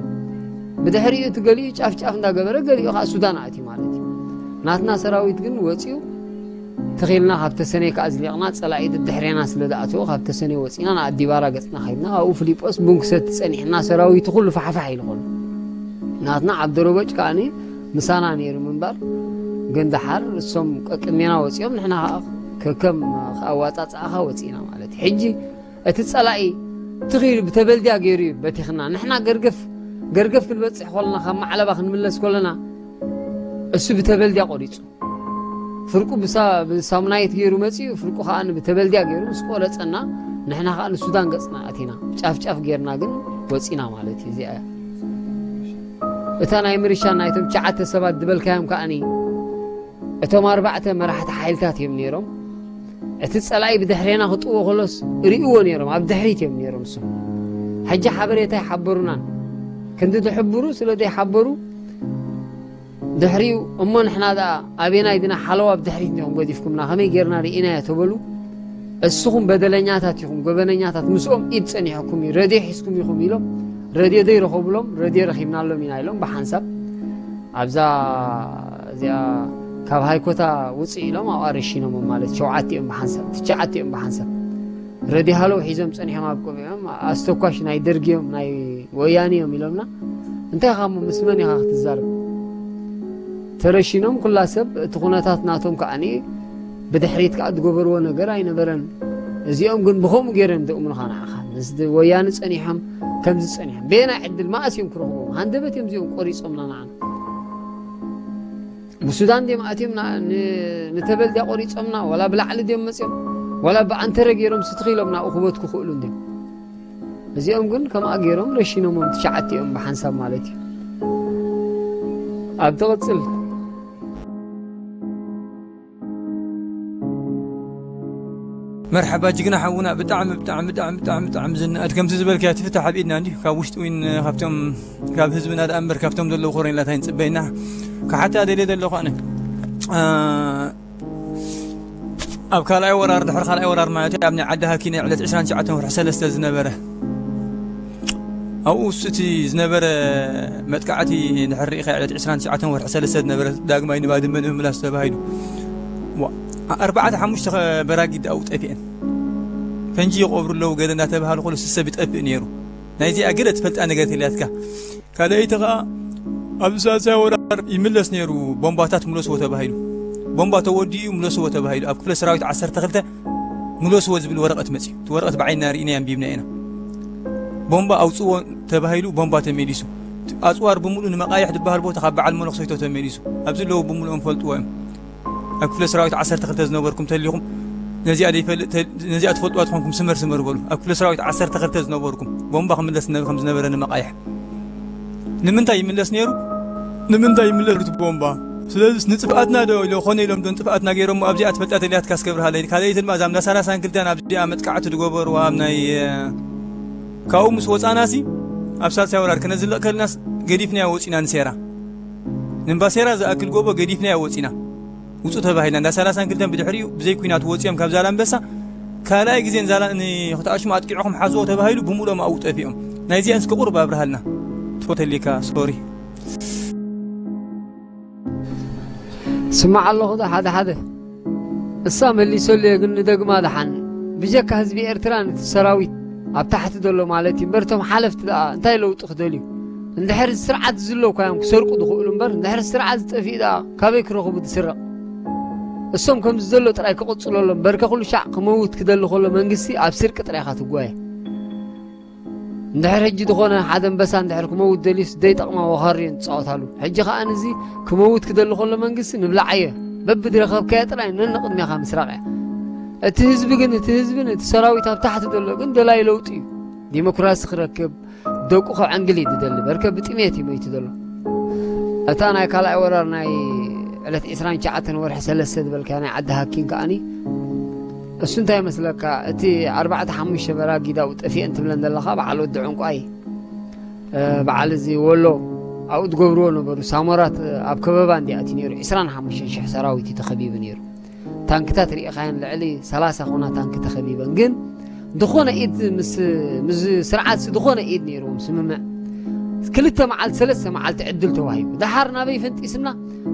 ብድሕሪኡ እቲ ገሊኡ ጫፍ ጫፍ እንዳገበረ፣ ገሊኡ ኸኣ ሱዳን ኣትዩ ማለት እዩ። ናትና ሰራዊት ግን ወጺኡ፣ ትኺልና ካብ ተሰነይ ከኣ ዝሊቕና፣ ጸላኢ ድድሕሬና ስለ ዝኣተወ፣ ካብ ተሰነይ ወጺና ንኣዲባራ ገጽና ኸይድና፣ ኣብኡ ፍሊጶስ ቡን ክሰቲ ጸኒሕና፣ ሰራዊቱ ኩሉ ፋሕፋሕ ኢሉ ኾኑ። ናትና ዓብደሮበጭ ከኣኒ ምሳና ነይሩ ምንባር፣ ግን ደሓር እሶም ቀቅድሜና ወጺኦም፣ ንሕና ኸኣ ከከም ኣዋጻጽኣኻ ወጺእና ማለት እዩ። ሕጂ እቲ ጸላኢ ትኺ ኢሉ ብተበልድያ ገይሩ እዩ በቲኽና። ንሕና ገርገፍ፣ ገርገፍ ክንበጽሕ ከለና፣ ካብ ማዕለባ ክንምለስ ከለና፣ እሱ ብተበልድያ ቆሪጹ። ፍርቁ ብሳ-፣ ብሳሙናይት ገይሩ መጺኡ፣ ፍርቁ ከኣ ብተበልድያ ገይሩ ምስ ቆረጸና፣ ንሕና ከኣ ንሱዳን ገጽና ኣቲና። ጫፍ ጫፍ ገይርና ግን ወጺና ማለት እዩ። እዚኣ እያ። እታ ናይ ምርሻ ናይቶም ትሽዓተ ሰባት ዝበልካዮም ከኣኒ፣ እቶም ኣርባዕተ መራሕቲ ሓይልታት እዮም ነይሮም። እቲ ጸላኢ ብድሕሬና ክጥዎ ከሎስ ርእይዎ ነይሮም፣ ኣብ ድሕሪት እዮም ነይሮም እሶም። ሕጂ ሓበሬታ ኣይሓበሩናን። ክንዲ ዝሕብሩ ስለ ዘይሓበሩ፣ ድሕሪኡ፣ "እሞ ንሕና ደኣ ኣበየናይ ዲና ሓለዋ ኣብ ድሕሪት እንዲኹም ገዲፍኩምና፣ ከመይ ጌርና ርኢናዮ?" ተበሉ። "እስኹም በደለኛታት ኢኹም፣ ገበነኛታት፣ ምስኦም ኢድ ጸኒሕኩም እዩ፣ ረድዮ ሒዝኩም ኢኹም" ኢሎም፣ ረድዮ ዘይረኸቡሎም፣ ረድዮ ረኺብናሎም ኢና ኢሎም ብሓንሳብ ኣብዛ እዚኣ ካብ ሃይኮታ ውፅእ ኢሎም ኣብኣ ረሺኖሞም ማለት ሸውዓቲኦም ብሓንሳብ፣ ትሽዓቲኦም ብሓንሳብ። ረድዮ ሃለው ሒዞም ጸኒሖም ኣብ ቆቢዖም፣ ኣስተኳሽ ናይ ደርጊ እዮም፣ ናይ ወያኔ እዮም ኢሎምና። እንታይ ኢኻ እሞ ምስ መን ኢኻ ክትዛረብ? ተረሺኖም ኩላ ሰብ፣ እቲ ኩነታት ናቶም ከዓኒ ብድሕሪት ከኣ ዝገበርዎ ነገር ኣይነበረን። እዚኦም ግን ብኸምኡ ገይሮም ደእምኑኻ ንዓኻ። ምስ ድ-፣ ወያነ ጸኒሖም ከምዚ ጸኒሖም። በየናይ ዕድል መኣስ እዮም ክረኽቦም? ሃንደበት እዮም እዚኦም ቆሪጾምና ንዓና። ብሱዳን ድዮም ኣትዮም ና-፣ ን-፣ ንተበልድያ ቆሪጾምና፣ ዋላ ብላዕሊ ድዮም መጽዮም፣ ዋላ ብኣንተረ ገይሮም ስትኺ ኢሎም ናብኡ ክበትኩ ክእሉ እንድዮም። እዚኦም ግን ከምኣ ገይሮም ረሺኖሞም ትሽዓቲኦም ብሓንሳብ ማለት እዩ። ኣብ ትቕጽል መርሓባ ጅግና ሓውና፣ ብጣዕሚ ብጣዕሚ ብጣዕሚ ብጣዕሚ ብጣዕሚ ዝንኣድ፣ ከምቲ ዝበልካዮ ትፍታሕ ኣብ ኢድና እንዲዩ። ካብ ውሽጢ እውን ካብቶም ካብ ህዝብና ደኣ እምበር ካብቶም ዘለዉ ኮረኔላት ኣይንጽበይና። ክሓታ ደልየ ዘለኹ ኣነ፣ ኣ፣ ኣብ ካልኣይ ወራር፣ ድሕሪ ካልኣይ ወራር ማለት እዩ፣ ኣብ ናይ ዓዲ ሃኪነ ዕለት ዕስራን ትሽዓተን ወርሒ ሰለስተ ዝነበረ፣ ኣብኡ እቲ ዝነበረ መጥቃዕቲ ድሕሪ ርኢኻ፣ ዕለት ዕስራን ትሽዓተን ወርሒ ሰለስተ ዝነበረ ዳግማይ ንባድመ ንምምላስ ተባሂሉ፣ ዋ፣ ኣርባዕተ ሓሙሽተ በራጊድ ኣብኡ ጠፊአን። ፈንጂ ይቐብሩ ኣለዉ ገለ እናተባሃሉ፣ ኩሉ ሰብ ይጠፍእ ነይሩ። ናይዚኣ ገለ ትፈልጣ ነገር ተልያትካ። ካልኣይቲ ኸኣ፣ ኣብ ሳልሳይ ወራር ይምለስ ነይሩ፣ ቦምባታት ምለስዎ ተባሂሉ። ቦምባ ተወዲኡ ምለስዎ ተባሂሉ። ኣብ ክፍለ ሰራዊት ዓሰርተ ክልተ ምለስዎ ዝብል ወረቐት መጺኡ። እቲ ወረቐት ብዓይንና ርኢናዮ፣ ኣንቢብና ኢና። ቦምባ ኣውጽዎ ተባሂሉ፣ ቦምባ ተመሊሱ። ኣጽዋር ብምሉእ ንመቓይሕ ዝበሃል ቦታ ካብ በዓል መነኩሰይቶ ተመሊሱ። ኣብዚ ኣለዉ ብምሉኦም ፈልጥዎ እዮም። ኣብ ክፍለ ሰራዊት ዓሰርተ ክልተ ዝነበርኩም ተሊኹም ነዚኣ ዘይፈልጥ፣ ተ-፣ ነዚኣ ትፈልጥዋ ትኾንኩም ስመር ስመር በሉ። ኣብ ክፍለ ሰራዊት ዓሰርተ ክልተ ዝነበርኩም ቦምባ ክምለስ ነ-፣ ከም ዝነበረ ንመቓይሕ። ንምንታይ ይምለስ ነይሩ? ንምንታይ ይምለስ ነይሩ እቲ ቦምባ? ስለዚስ ንጥፍኣትና ዶ ኢሎ-፣ ኾነ ኢሎም ዶ ንጥፍኣትና ገይሮሞ? ኣብዚኣ ትፈልጣ ተልያትካ እስከ ብርሃለይ። ካልኣይቲ ድማ እዛ እንዳ ሰላሳን ክልተን ኣብዚኣ መጥቃዕቲ ዝገበርዋ ኣብ ናይ፣ እ፣ ካብኡ ምስ ወጻናሲ ኣብ ሳልሳይ ወራር ክነዝለቕ ከልናስ ገዲፍናዮ ወጺና ንሴራ። ንእምባሴራ ዝኣክል ጎቦ ገዲፍናዮ ወጺና። ውጹ ተባሂልና። እንዳ ሰላሳን ክልተን ብድሕሪኡ ብዘይ ኲናት ወጺኦም ካብ ዛላምበሳ ካልኣይ ግዜ ንዛላ-፣ ንክትኣሽሙ ኣጥቂዕኹም ሓዝዎ ተባሂሉ ብምሉኦም ኣብኡ ጠፊኦም። ናይዚኣን እስከ ቁሩብ ኣብርሃልና። ትፈተሊካ፣ ሶሪ። ስማዕ ኣለኹ ዶ ሓደ ሓደ? እሳ መሊሰሉ እየ፣ ግን ንደግማ ደሓን። ብጀካ ህዝቢ ኤርትራ ነቲ ሰራዊት ኣብ ታሕቲ ዘሎ ማለት እዩ። እምበር እቶም ሓለፍቲ ደኣ እንታይ ለውጢ ክደልዩ? እንድሕር እዚ ስርዓት ዝሎ እኳ እዮም ክሰርቁ ዝኽእሉ እምበር፣ እንድሕር እዚ ስርዓት ዝጠፍእ ደኣ ካበይ ክረኽቡ ዝስረቕ? እሶም ከምዚ ዘሎ ጥራይ ክቕጽለሎም፣ በርከ ኩሉ ሻዕ ክመውት ክደሊ ከሎ መንግስቲ ኣብ ስርቂ ጥራይ ኢኻ ትጓየ። እንድሕር ሕጂ ዝኾነ ሓደ ኣንበሳ እንድሕር ክመውት ደልዩስ ዘይጠቕማ ወኻሪ እዮም ዝጻወታሉ። ሕጂ ከኣ ንዚ ክመውት ክደሊ ከሎ መንግስቲ ንብላዓዮ። በብዝረኸብካዮ ጥራይ ነንቕድሜኻ ምስራቕ እያ። እቲ ህዝቢ ግን፣ እቲ ህዝብን እቲ ሰራዊት ኣብ ታሕቲ ዘሎ ግን ደላይ ለውጢ እዩ። ዲሞክራሲ ክረክብ፣ ደቁ ከዕንግል እዩ ዝደሊ። በርከ ብጥሜት እዩ መይቱ ዘሎ። እታ ናይ ካልኣይ ወራር ናይ ዕለት ዕስራን ትሽዓተን ወርሒ ሰለስተ ዝበልካያ ናይ ዓዲ ሃኪን ከኣኒ፣ እሱ እንታይ ይመስለካ? እቲ ኣርባዕተ ሓሙሽተ በራጊድ ኣብኡ ጠፊአን ትብለን ዘለኻ፣ በዓል ወዲ ዕንቋይ፣ እ፣ በዓል እዚ ወሎ፣ ኣብኡ ዝገብርዎ ነበሩ። ሳሞራት ኣብ ከበባ እንዲ ኣትዩ ነይሩ። ዕስራን ሓሙሽተን ሽሕ ሰራዊት እዩ ተኸቢቡ ነይሩ። ታንክታት ርኢኻየን፣ ልዕሊ ሰላሳ ኮና ታንክ ተኸቢበን። ግን ዝኾነ ኢድ ምስ፣ ምስ ስርዓት ሲ ዝኾነ ኢድ ነይርዎም ስምምዕ። ክልተ መዓልቲ፣ ሰለስተ መዓልቲ ዕድል ተዋሂቡ። ደሓር ናበይ ፈንጢስና?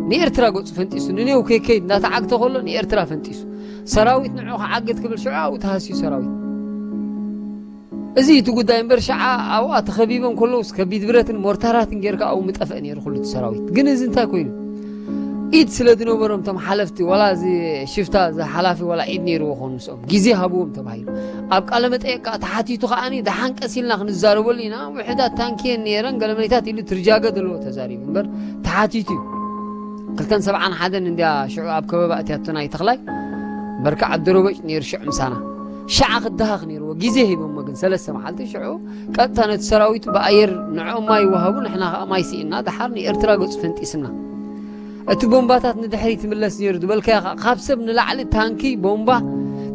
ንኤርትራ ገጹ ፈንጢሱ። ንኔው ኬከይ እንዳተዓግተ ከሎ ንኤርትራ ፈንጢሱ። ሰራዊት ንዑ ክዓግት ክብል ሽዑ ኣብኡ ተሃስዩ ሰራዊት። እዚ እቲ ጉዳይ እምበር፣ ሸዓ ኣብኣ ተኸቢቦም ከለውስ ከቢድ ብረትን ሞርታራትን ጌርካ ኣብኡ ምጠፍአ ነይሩ ኩሉ እቲ ሰራዊት። ግን እዚ እንታይ ኮይኑ? ኢድ ስለ ዝነበሮም እቶም ሓለፍቲ፣ ዋላ እዚ ሽፍታ፣ እዚ ሓላፊ ዋላ ኢድ ነይርዎ ኾኑ ምስኦም። ግዜ ሃብዎም ተባሂሉ። ኣብ ቃለ መጠየቅ ከኣ ተሓቲቱ ከኣኒ፣ ደሓን ቀስ ኢልና ክንዛረበሉ ኢና፣ ውሕዳት ታንኪየን ነይረን፣ ገለመሌታት ኢሉ ትርጃገ ዘለዎ ተዛሪቡ እምበር ተሓቲቱ እዩ። ክልተን ሰብዓን ሓደን እንድያ ሽዑ ኣብ ከበባ እትያቶ ናይ ተኽላይ፣ በርካ ዓብደሮበጭ ነይሩ ሽዑ ምሳና። ሸዓ ክደሃኽ ነይርዎ፣ ግዜ ሂቦሞ ግን ሰለስተ መዓልቲ ሽዑ ቀጥታ ነቲ ሰራዊቱ ብኣየር ንዕኦም ማይ ይወሃቡ፣ ንሕና ኸኣ ማይ ስኢንና፣ ደሓር ንኤርትራ ገጹ ፈንጢስና። እቲ ቦምባታት ንድሕሪት ይምለስ ነይሩ ዝበልካዮ ኸኣ፣ ካብ ሰብ ንላዕሊ ታንኪ፣ ቦምባ፣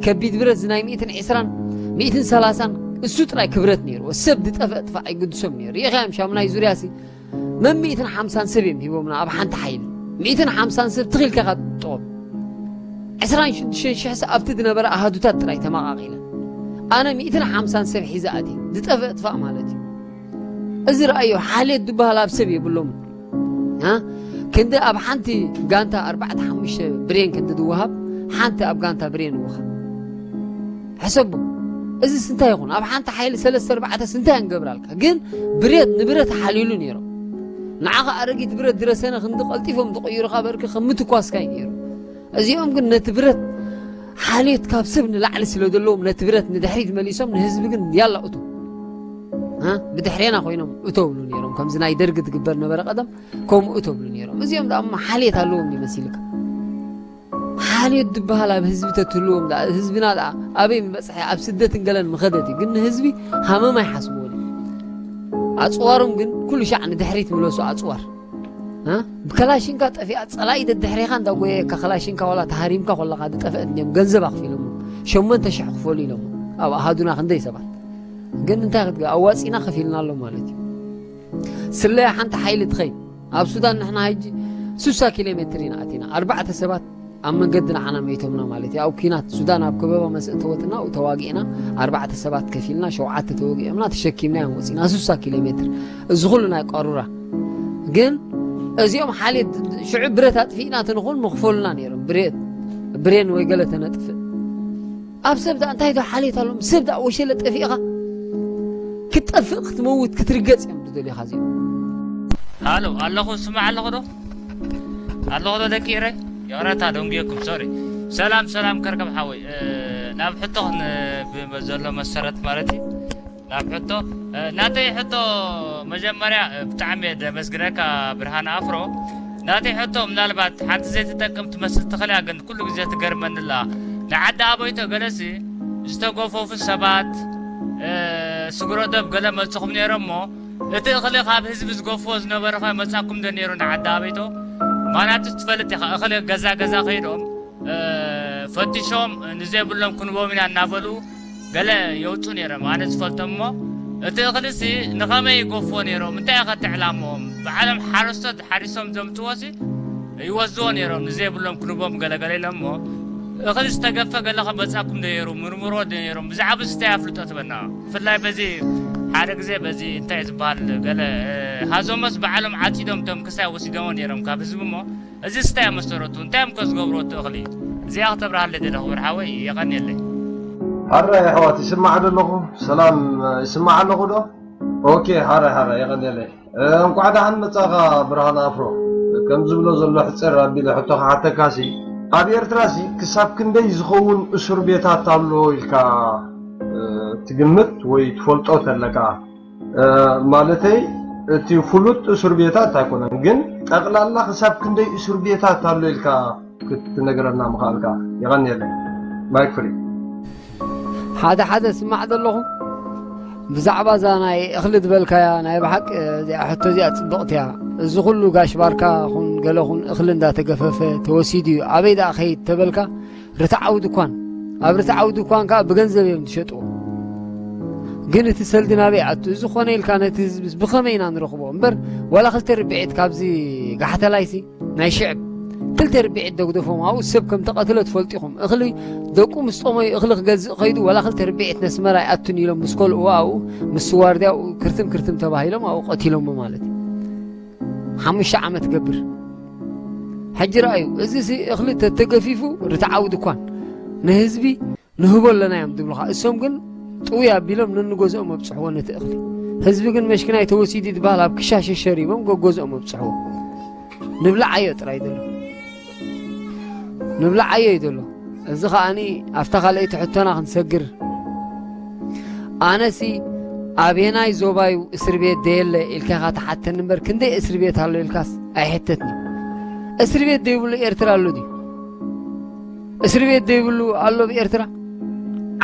ከቢድ ብረት፣ እዚ ናይ ሚእትን ዕስራን፣ ሚእትን ሰላሳን፣ እሱ ጥራይ ክብረት ነይርዎ። ሰብ ዝጠፍአ ጥፋእ ኣይግድሶም ነይሩ። ርኢኻዮም ሻሙናይ ዙርያሲ፣ መን ሚእትን ሓምሳን ሰብ እዮም ሂቦምና ኣብ ሓንቲ ሓይሊ። ሚእትን ሓምሳን ሰብ ትኺልካ ኢኻ ትጥቖም። ዕስራን ሽዱሽተን ሽሕ ሰብ ኣብቲ ዝነበረ ኣሃዱታት ጥራይ ተመቓቒለን። ኣነ ሚእትን ሓምሳን ሰብ ሒዘ ኣትየ። ዝጠፍአ ጥፋእ ማለት እዩ። እዚ ረኣዮ፣ ሓልዮት ዝበሃል ኣብ ሰብ የብሎምን። ሃ? ክንዲ ኣብ ሓንቲ ጋንታ ኣርባዕተ ሓሙሽተ ብሬን ክንዲ ዝወሃብ፣ ሓንቲ ኣብ ጋንታ ብሬን ይወሃብ። ሕሰቦ። እዚስ እንታይ ይኹን? ኣብ ሓንቲ ሓይሊ ሰለስተ ኣርባዕተስ እንታይ እንገብራልካ? ግን ብሬት ንብረት ሓልዩሉ ነይሮም። ንዓኻ ኣረጊት ብረት ዝረሰነ ክንዲ ቀልጢፎም ዝቕይሩኻ በርኪ ከም ምትኳስካ እዩ ነይሩ። እዚኦም ግን ነቲ ብረት ሓልዮት ካብ ሰብ ንላዕሊ ስለ ዘለዎም ነቲ ብረት ንድሕሪት መሊሶም ንህዝቢ ግን ያላ እቶ። ሃ? ብድሕሬና ኮይኖም እቶ ብሉ ነይሮም። ከምዚ ናይ ደርጊ ዝግበር ነበረ ቀደም፣ ከምኡ እቶ ብሉ ነይሮም። እዚኦም ደኣ እሞ ሓልዮት ኣለዎም ይመስልካ? ሓልዮት ዝበሃል ኣብ ህዝቢ ተትህልዎም ደኣ፣ ህዝብና ደኣ ኣበይ ምበጽሐ? ኣብ ስደትን ገለን ምኸደት እዩ። ግን ንህዝቢ ሃመም ኣይሓስብዎን እዩ። ኣጽዋሮም ግን ኩሉ ሻዕ ንድሕሪት ምለሱ ኣጽዋር። ሃ? ብከላሽንካ ጠፊኣ ጸላኢ ደድሕሬኻ እንዳጎየየካ ከላሽንካ ዋላ ተሃሪምካ ኮለኻ ዝጠፍአት እንድዮም ገንዘብ ኣኽፊሎሞ። ሸሞንተ ሽሕ ክፈሉ ኢሎም። ኣብ ኣሃዱና ክንደይ ሰባት ግን እንታይ ክትገ ኣዋፂና ከፊልና ኣሎ ማለት እዩ። ስለያ ሓንቲ ሓይሊ ትኸይድ ኣብ ሱዳን ንሕና ሕጂ ስሳ ኪሎ ሜትር ኢና ኣቲና ኣርባዕተ ሰባት ኣብ መንገዲ ንዓና መይቶምና ማለት እዩ። ኣብ ኲናት ሱዳን ኣብ ከበባ መስእተወትና ተዋጊእና ኣርባዕተ ሰባት ከፊልና ሸውዓተ ተወጊኦምና ተሸኪምና እዮም ወፂና ስሳ ኪሎ ሜትር። እዚ ኩሉ ናይ ቀሩራ ግን እዚኦም ሓሌት ሽዑ ብረት ኣጥፊእና ተንኾን መኽፈሉና ነይሮም። ብሬን ወይ ገለ ተነጥፍእ ኣብ ሰብ ዳ እንታይ ዶ ሓሌት ኣሎም ሰብ ዳ ወሸለ ጠፊእኻ ክትጠፍእ ክትመውት ክትርገጽ እዮም ዝደልዩኻ እዚኦም። ሃሎ ኣለኹ ስማዕ ኣለኹ ዶ ኣለኹ ዶ ደቂ ኢረይ ይቕረታ ደንጉየኩም ሶሪ ሰላም ሰላም ከርከብ ሓወይ ናብ ሕቶ ዘሎ መሰረት ማለት እዩ ናብ ሕቶ ናተይ ሕቶ መጀመርያ ብጣዕሚ ደመስግነካ ብርሃን ኣፍሮ ናተይ ሕቶ ምናልባት ሓንቲ ዘይትጠቅም ትመስል ትኽእልያ ግን ኩሉ ግዜ ትገርመንላ ንዓዲ ኣበይቶ ገለሲ ዝተጎፈፉ ሰባት ስግሮ ዶብ ገለ መፅኹም ነይሮሞ እቲ እኽሊ ካብ ህዝቢ ዝጎፍዎ ዝነበረ ኸ መፃኩም ዶ ነይሩ ንዓዲ ኣበይቶ ማናቱ ትፈልጥ ኢኻ እኽሊ ገዛ ገዛ ከይዶም ፈቲሾም ንዘይብሎም ክንቦም ኢና እናበሉ ገለ የውፁ ነይሮም ኣነ ዝፈልጦም እሞ እቲ እኽልሲ ንኸመይ ይጎፍዎ ነይሮም እንታይ ኢኸ ትዕላምኦም በዓሎም ሓረስቶት ሓሪሶም ዘምፅዎሲ ይወዝዎ ነይሮም ንዘይብሎም ክንቦም ገለገለ ኢሎም እሞ እኽሊ ዝተገፈ ገለ ከመፃኩም ዶ ነይሩ ምርምሮ ዶ ነይሮም ብዛዕባ ዝስታይ ኣፍልጦ ትበና ብፍላይ በዚ ሓደ ግዜ በዚ እንታይ ዝበሃል ገለ ሃዞሞስ በዓሎም ዓፂዶም እቶም ክሳይ ወሲዶሞ ነይሮም ካብ ህዝቢ እሞ እዚ ስታይ መሰረቱ እንታይ እዮም ከዝገብሩ እቲ እኽሊ እዚኣ ክተብርሃለ ደለ ክብር ሓወይ የቐንየለይ ኣረ ኣሕዋት ይስማዕ ዶ ኣለኹ ሰላም ይስማዕ ኣለኹ ዶ ኦኬ ሓረ ሓረ የቐንየለይ እንኳዕ ደሓን መጻኻ ብርሃን ኣፍሮ ከም ዝብሎ ዘሎ ሕጽር ኣቢለ ሕቶ ክሓተካሲ ኣብ ኤርትራሲ ክሳብ ክንደይ ዝኸውን እስር ቤታት ኣሎ ኢልካ ትግምት ወይ ትፈልጦ ተለካ ማለተይ እቲ ፍሉጥ እስር ቤታት ኣይኮነን ግን ጠቕላላ ክሳብ ክንደይ እስር ቤታት ኣሎ ኢልካ ክትነግረና ምኽኣልካ የቐንየለይ ማይክ ፍሪ ሓደ ሓደ ስማዕ ዘለኹ ብዛዕባ እዛ ናይ እኽሊ ዝበልካያ ናይ ብሓቂ እዚኣ ሕቶ እዚኣ ፅብቕቲ እያ እዚ ኩሉ ጋሽ ባርካ ኹን ገለኹን እኽሊ እንዳተገፈፈ ተወሲዱ እዩ ኣበይ ደኣ ኸይድ ተበልካ ርትዓዊ ድኳን ኣብ ርትዓዊ ድኳን ከዓ ብገንዘብ እዮም ዝሸጥዎ ግን እቲ ሰልዲ ናበይ ኣቱ እዚ ኾነ ኢልካ ነቲ ህዝብስ ብኸመይ ኢና ንረኽቦ እምበር ዋላ ክልተ ርብዒት ካብዚ ጋሕተላይሲ ናይ ሽዕብ ክልተ ርብዒት ደግደፎም ኣብኡ ሰብ ከም ተቐትለ ትፈልጡ ኢኹም እኽሊ ደቁ ምስ ጾመዩ እኽሊ ክገዝእ ኸይዱ ዋላ ክልተ ርብዒት ነስመራ ይኣቱን ኢሎም ምስ ኮልእዎ ኣብኡ ምስ ዋርድያኡ ክርትም ክርትም ተባሂሎም ኣብኡ ቀቲሎሞ ማለት እዩ ሓሙሽተ ዓመት ገብር ሕጂ ረኣዩ እዚ ሲ እኽሊ ተተገፊፉ ርትዓዊ ድኳን ንህዝቢ ንህቦ ኣለና እዮም ዝብሉኻ እሶም ግን ጥውይ ኣቢሎም ነንገዝኦም ኣብፅሕዎ ነቲ እኽሊ ህዝቢ ግን መሽኪናይ ተወሲዱ ዝበሃል ኣብ ክሻ ሸሸሪቦም ገገዝኦም ኣብፅሕዎ ንብላዓዮ ጥራይ ዘሎ ንብላዓዮ እዩ ዘሎ እዚ ከዓኒ ኣብታ ካልኣይቲ ሕቶና ክንሰግር ኣነሲ ኣበየናይ ዞባዩ እስር ቤት ደየለ ኢልካ ኢኻ ትሓተኒ እምበር ክንደይ እስር ቤት ኣሎ ኢልካስ ኣይሕተትኒ እስር ቤት ደይብሉ ኤርትራ ኣሎ ድዩ እስር ቤት ደይብሉ ኣሎ ኣብ ኤርትራ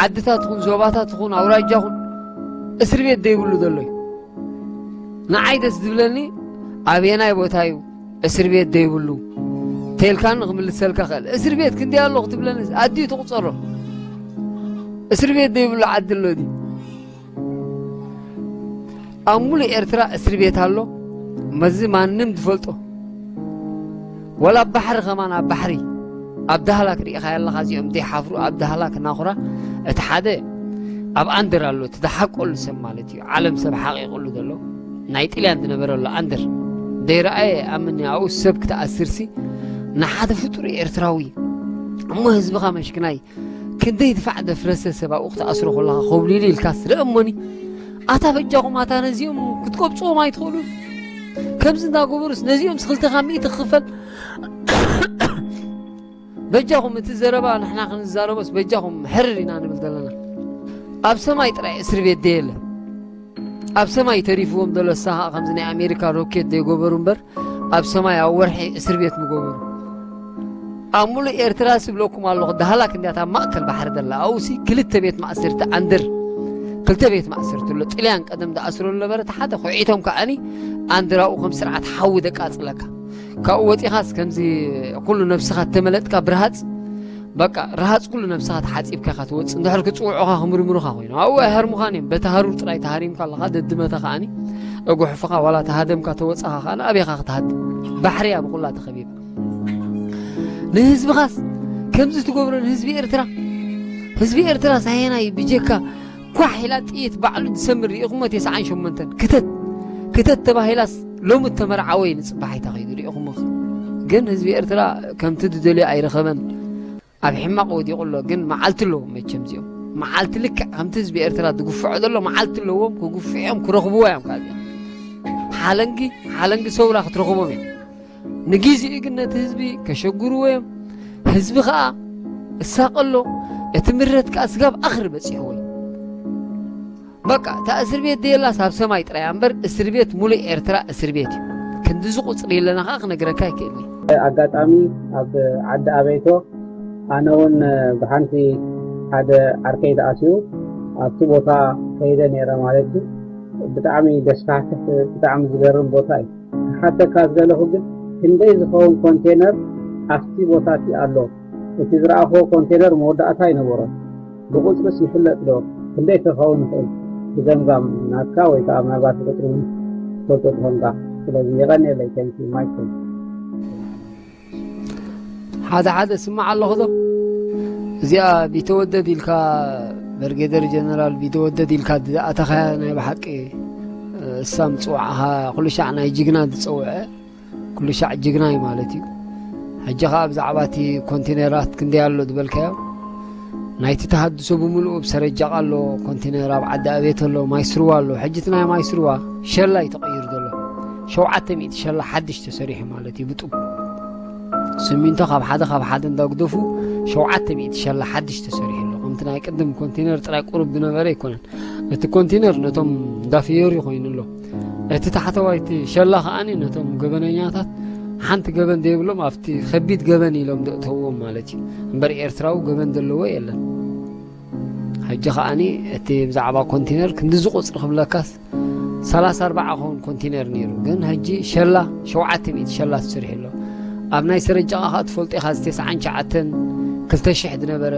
ዓድታት ኹን ዞባታት ኹን ኣውራጃ ኹን እስር ቤት ደይብሉ ዘሎ እዩ ንዓይ ደስ ዝብለኒ ኣበየናይ ቦታ እዩ እስር ቤት ደይብሉ ተልካኒ ክምልሰልካ ክእል እስር ቤት ክንደይ ኣሎ ክትብለኒ ኣድዩ ትቁፀሮ እስር ቤት ደይብሉ ዓዲ ኣሎ ድዩ ኣብ ሙሉእ ኤርትራ እስር ቤት ኣሎ መዚ ማንም ዝፈልጦ ወላ ኣብ ባሕሪ ከማን ኣብ ባሕሪ ኣብ ዳህላክ ርኢኻዮ ኣለኻ እዚኦም ዘይሓፍሩ ኣብ ዳህላክ ናኹራ እቲ ሓደ ኣብ ኣንደር ኣሎ እቲ ዝሓቀሉ ሰብ ማለት እዩ ዓለም ሰብ ሓቂቕሉ ዘሎ ናይ ጥልያን ዝነበረ ኣሎ ኣንደር ዘይረኣየ ኣምኒ ኣብኡ ሰብ ክትኣስርሲ ንሓደ ፍጡር ኤርትራዊ እሞ ህዝብኻ መሽክናይ ክንደይ ድፋዕ ደፍረሰ ሰብ ኣብኡ ክትኣስሮ ከለኻ ኮብሊሉ ኢልካስ ርእ እሞኒ ኣታ በጃኹም ኣታ ነዚኦም ክትቆብፅዎም ኣይትኽእሉን ከምዚ እንዳገበሩስ ነዚኦም ስክልተኻ ሚእቲ ክኽፈል በጃኹም እቲ ዘረባ ንሕና ክንዛረቦስ በጃኹም ሕርር ኢና ንብል ዘለና ኣብ ሰማይ ጥራይ እስር ቤት ደየለ ኣብ ሰማይ ተሪፍዎም ዘሎ ሳኻ ከምዚ ናይ ኣሜሪካ ሮኬት ዘይገበሩ እምበር ኣብ ሰማይ ኣብ ወርሒ እስር ቤት ምገበሩ ኣብ ሙሉእ ኤርትራ ስብለኩም ኣለኹ ዳህላክ እንዲያት ኣብ ማእከል ባሕሪ ዘላ ኣውሲ ክልተ ቤት ማእሰርቲ ኣንድር ክልተ ቤት ማእሰርቲ ኣሎ ጥልያን ቀደም ዝኣስሮ ዝነበረ እቲ ሓደ ኩዒቶም ከዓኒ ኣንድራኡ ከም ስርዓት ሓዊ ደቃጽለካ ካብኡ ወፂኻስ ከምዚ ኩሉ ነብስኻ እተመለጥካ ብርሃፅ በቃ፣ ረሃጽ ኩሉ ነብስኻ ተሓጺብካ ኢኻ ትወጽእ። እንድሕር ክጽውዑኻ ክምርምሩኻ ኮይኖም፣ ኣብኡ ኣይሃርሙኻን እዮም። በቲ ሃሩር ጥራይ ተሃሪምካ ኣለኻ፣ ደድመተ ከኣኒ እጉሕፍኻ፣ ዋላ ተሃደምካ ተወጻኻ ከኣኒ ኣበይኻ ክትሃድም? ባሕሪ እያ ብኹላ ተኸቢባ። ንህዝብኻስ ከምዚ ትገብሮ ንህዝቢ ኤርትራ? ህዝቢ ኤርትራ ሳሄናይ ብጀካ ኳሕ ኢላ ጥይት ባዕሉ ዝሰምር ርኢኹሞ? ተስዓን ሸሞንተን ክተት ክተት ተባሂላስ ሎሚ እተመርዓወ እዩ ንጽባሕ ኣይተኸይዱ ርኢኹሞ? ግን ህዝቢ ኤርትራ ከምቲ ዝደልዮ ኣይረኸበን። ኣብ ሕማቕ ወዲቑ ኣሎ። ግን መዓልቲ ኣለዎም መቸም እዚኦም። መዓልቲ ልክዕ ከምቲ ህዝቢ ኤርትራ ዝግፍዖ ዘሎ መዓልቲ ኣለዎም። ክግፍዑ እዮም፣ ክረኽብዎ እዮም። ካብዚኣ ሓለንጊ ሓለንጊ ሰውራ ክትረኽቦም እዮም። ንግዜኡ ግን ነቲ ህዝቢ ከሸግርዎ እዮም። ህዝቢ ኸኣ እሳቐ ኣሎ። እቲ ምረት ከኣ ስጋብ ኣኽሪ በጺሕዎ እዩ። በቃ፣ እታ እስር ቤት ደየላስ ኣብ ሰማይ ጥራይ እያ እምበር፣ እስር ቤት ሙሉእ ኤርትራ እስር ቤት እዩ። ክንድዚ ቁጽሪ የለና ኸኣ ክነግረካ ኣይክእልን። ኣጋጣሚ ኣብ ዓዲ ኣበይቶ ኣነ እውን ብሓንቲ ሓደ ዓርከይ ተኣስዩ ኣብቲ ቦታ ከይደ ነይረ ማለት እዩ። ብጣዕሚ ደስካሕክሕ፣ ብጣዕሚ ዝገርም ቦታ እዩ። ክሓተካ ዝደለኹ ግን፣ ክንደይ ዝኸውን ኮንቴነር ኣብቲ ቦታ እቲ ኣሎ? እቲ ዝረኣኽዎ ኮንቴነር መወዳእታ ኣይነበሮን። ብቑጽርስ ይፍለጥ ዶ? ክንደይ ክኸውን ይኽእል? ብገምጋም ናትካ ወይ ከዓ ምናልባት ብቁጽሪ እውን ትፈልጦ ትኾንካ። ስለዚ የቐንየለይ። Thank you, Michael። ሓደ ሓደ ስማዕ ኣለኹ ዶ? እዚኣ ቢተወደድ ኢልካ፣ ብርጌደር ጀነራል ቢተወደድ ኢልካ ዝኣተኻያ ናይ ብሓቂ፣ እሳ ምጽዋዕኻ ኩሉ ሻዕ ናይ ጅግና ዝጸውዐ፣ ኩሉ ሻዕ ጅግና እዩ ማለት እዩ። ሕጂ ኸኣ ብዛዕባ እቲ ኮንቴነራት ክንደይ ኣሎ ዝበልካዮ፣ ናይቲ ተሃድሶ ብምሉኡ ብሰረጃቕ ኣሎ፣ ኮንቴነር ኣብ ዓዲ ኣቤት ኣሎ፣ ማይ ስርዋ ኣሎ። ሕጂ እቲ ናይ ማይ ስርዋ ሸላ እዩ ተቐይሩ ዘሎ። ሸውዓተ ሚእቲ ሸላ ሓድሽ ተሰሪሑ ማለት እዩ ብጡብ። ስሚንቶ ካብ ሓደ ካብ ሓደ እንዳጉደፉ ሸውዓተ ሚእቲ ሸላ ሓድሽ ተሰሪሑ ኣሎ። ከምቲ ናይ ቅድም ኮንቴነር ጥራይ ቁሩብ ዝነበረ ኣይኮነን። እቲ ኮንቴነር ነቶም እንዳፈየሩ ኮይኑ ኣሎ። እቲ ታሕተዋይ እቲ ሸላ ከኣኒ ነቶም ገበነኛታት ሓንቲ ገበን ዘይብሎም ኣብቲ ከቢድ ገበን ኢሎም ዘእተውዎም ማለት እዩ። እምበር ኤርትራዊ ገበን ዘለዎ የለን። ሕጂ ከኣኒ እቲ ብዛዕባ ኮንቴነር ክንድዚ ቁጽሪ ክብለካስ ሰላሳ ኣርባዓ ክኸውን ኮንቴነር ነይሩ። ግን ሕጂ ሸላ ሸውዓተ ሚእቲ ሸላ ተሰሪሑ ኣሎ። ኣብ ናይ ሰረጃቓ ከኣ ትፈልጦ ኢኻ፣ እዚ ተስዓን ትሽዓተን ክልተ ሽሕ ዝነበረ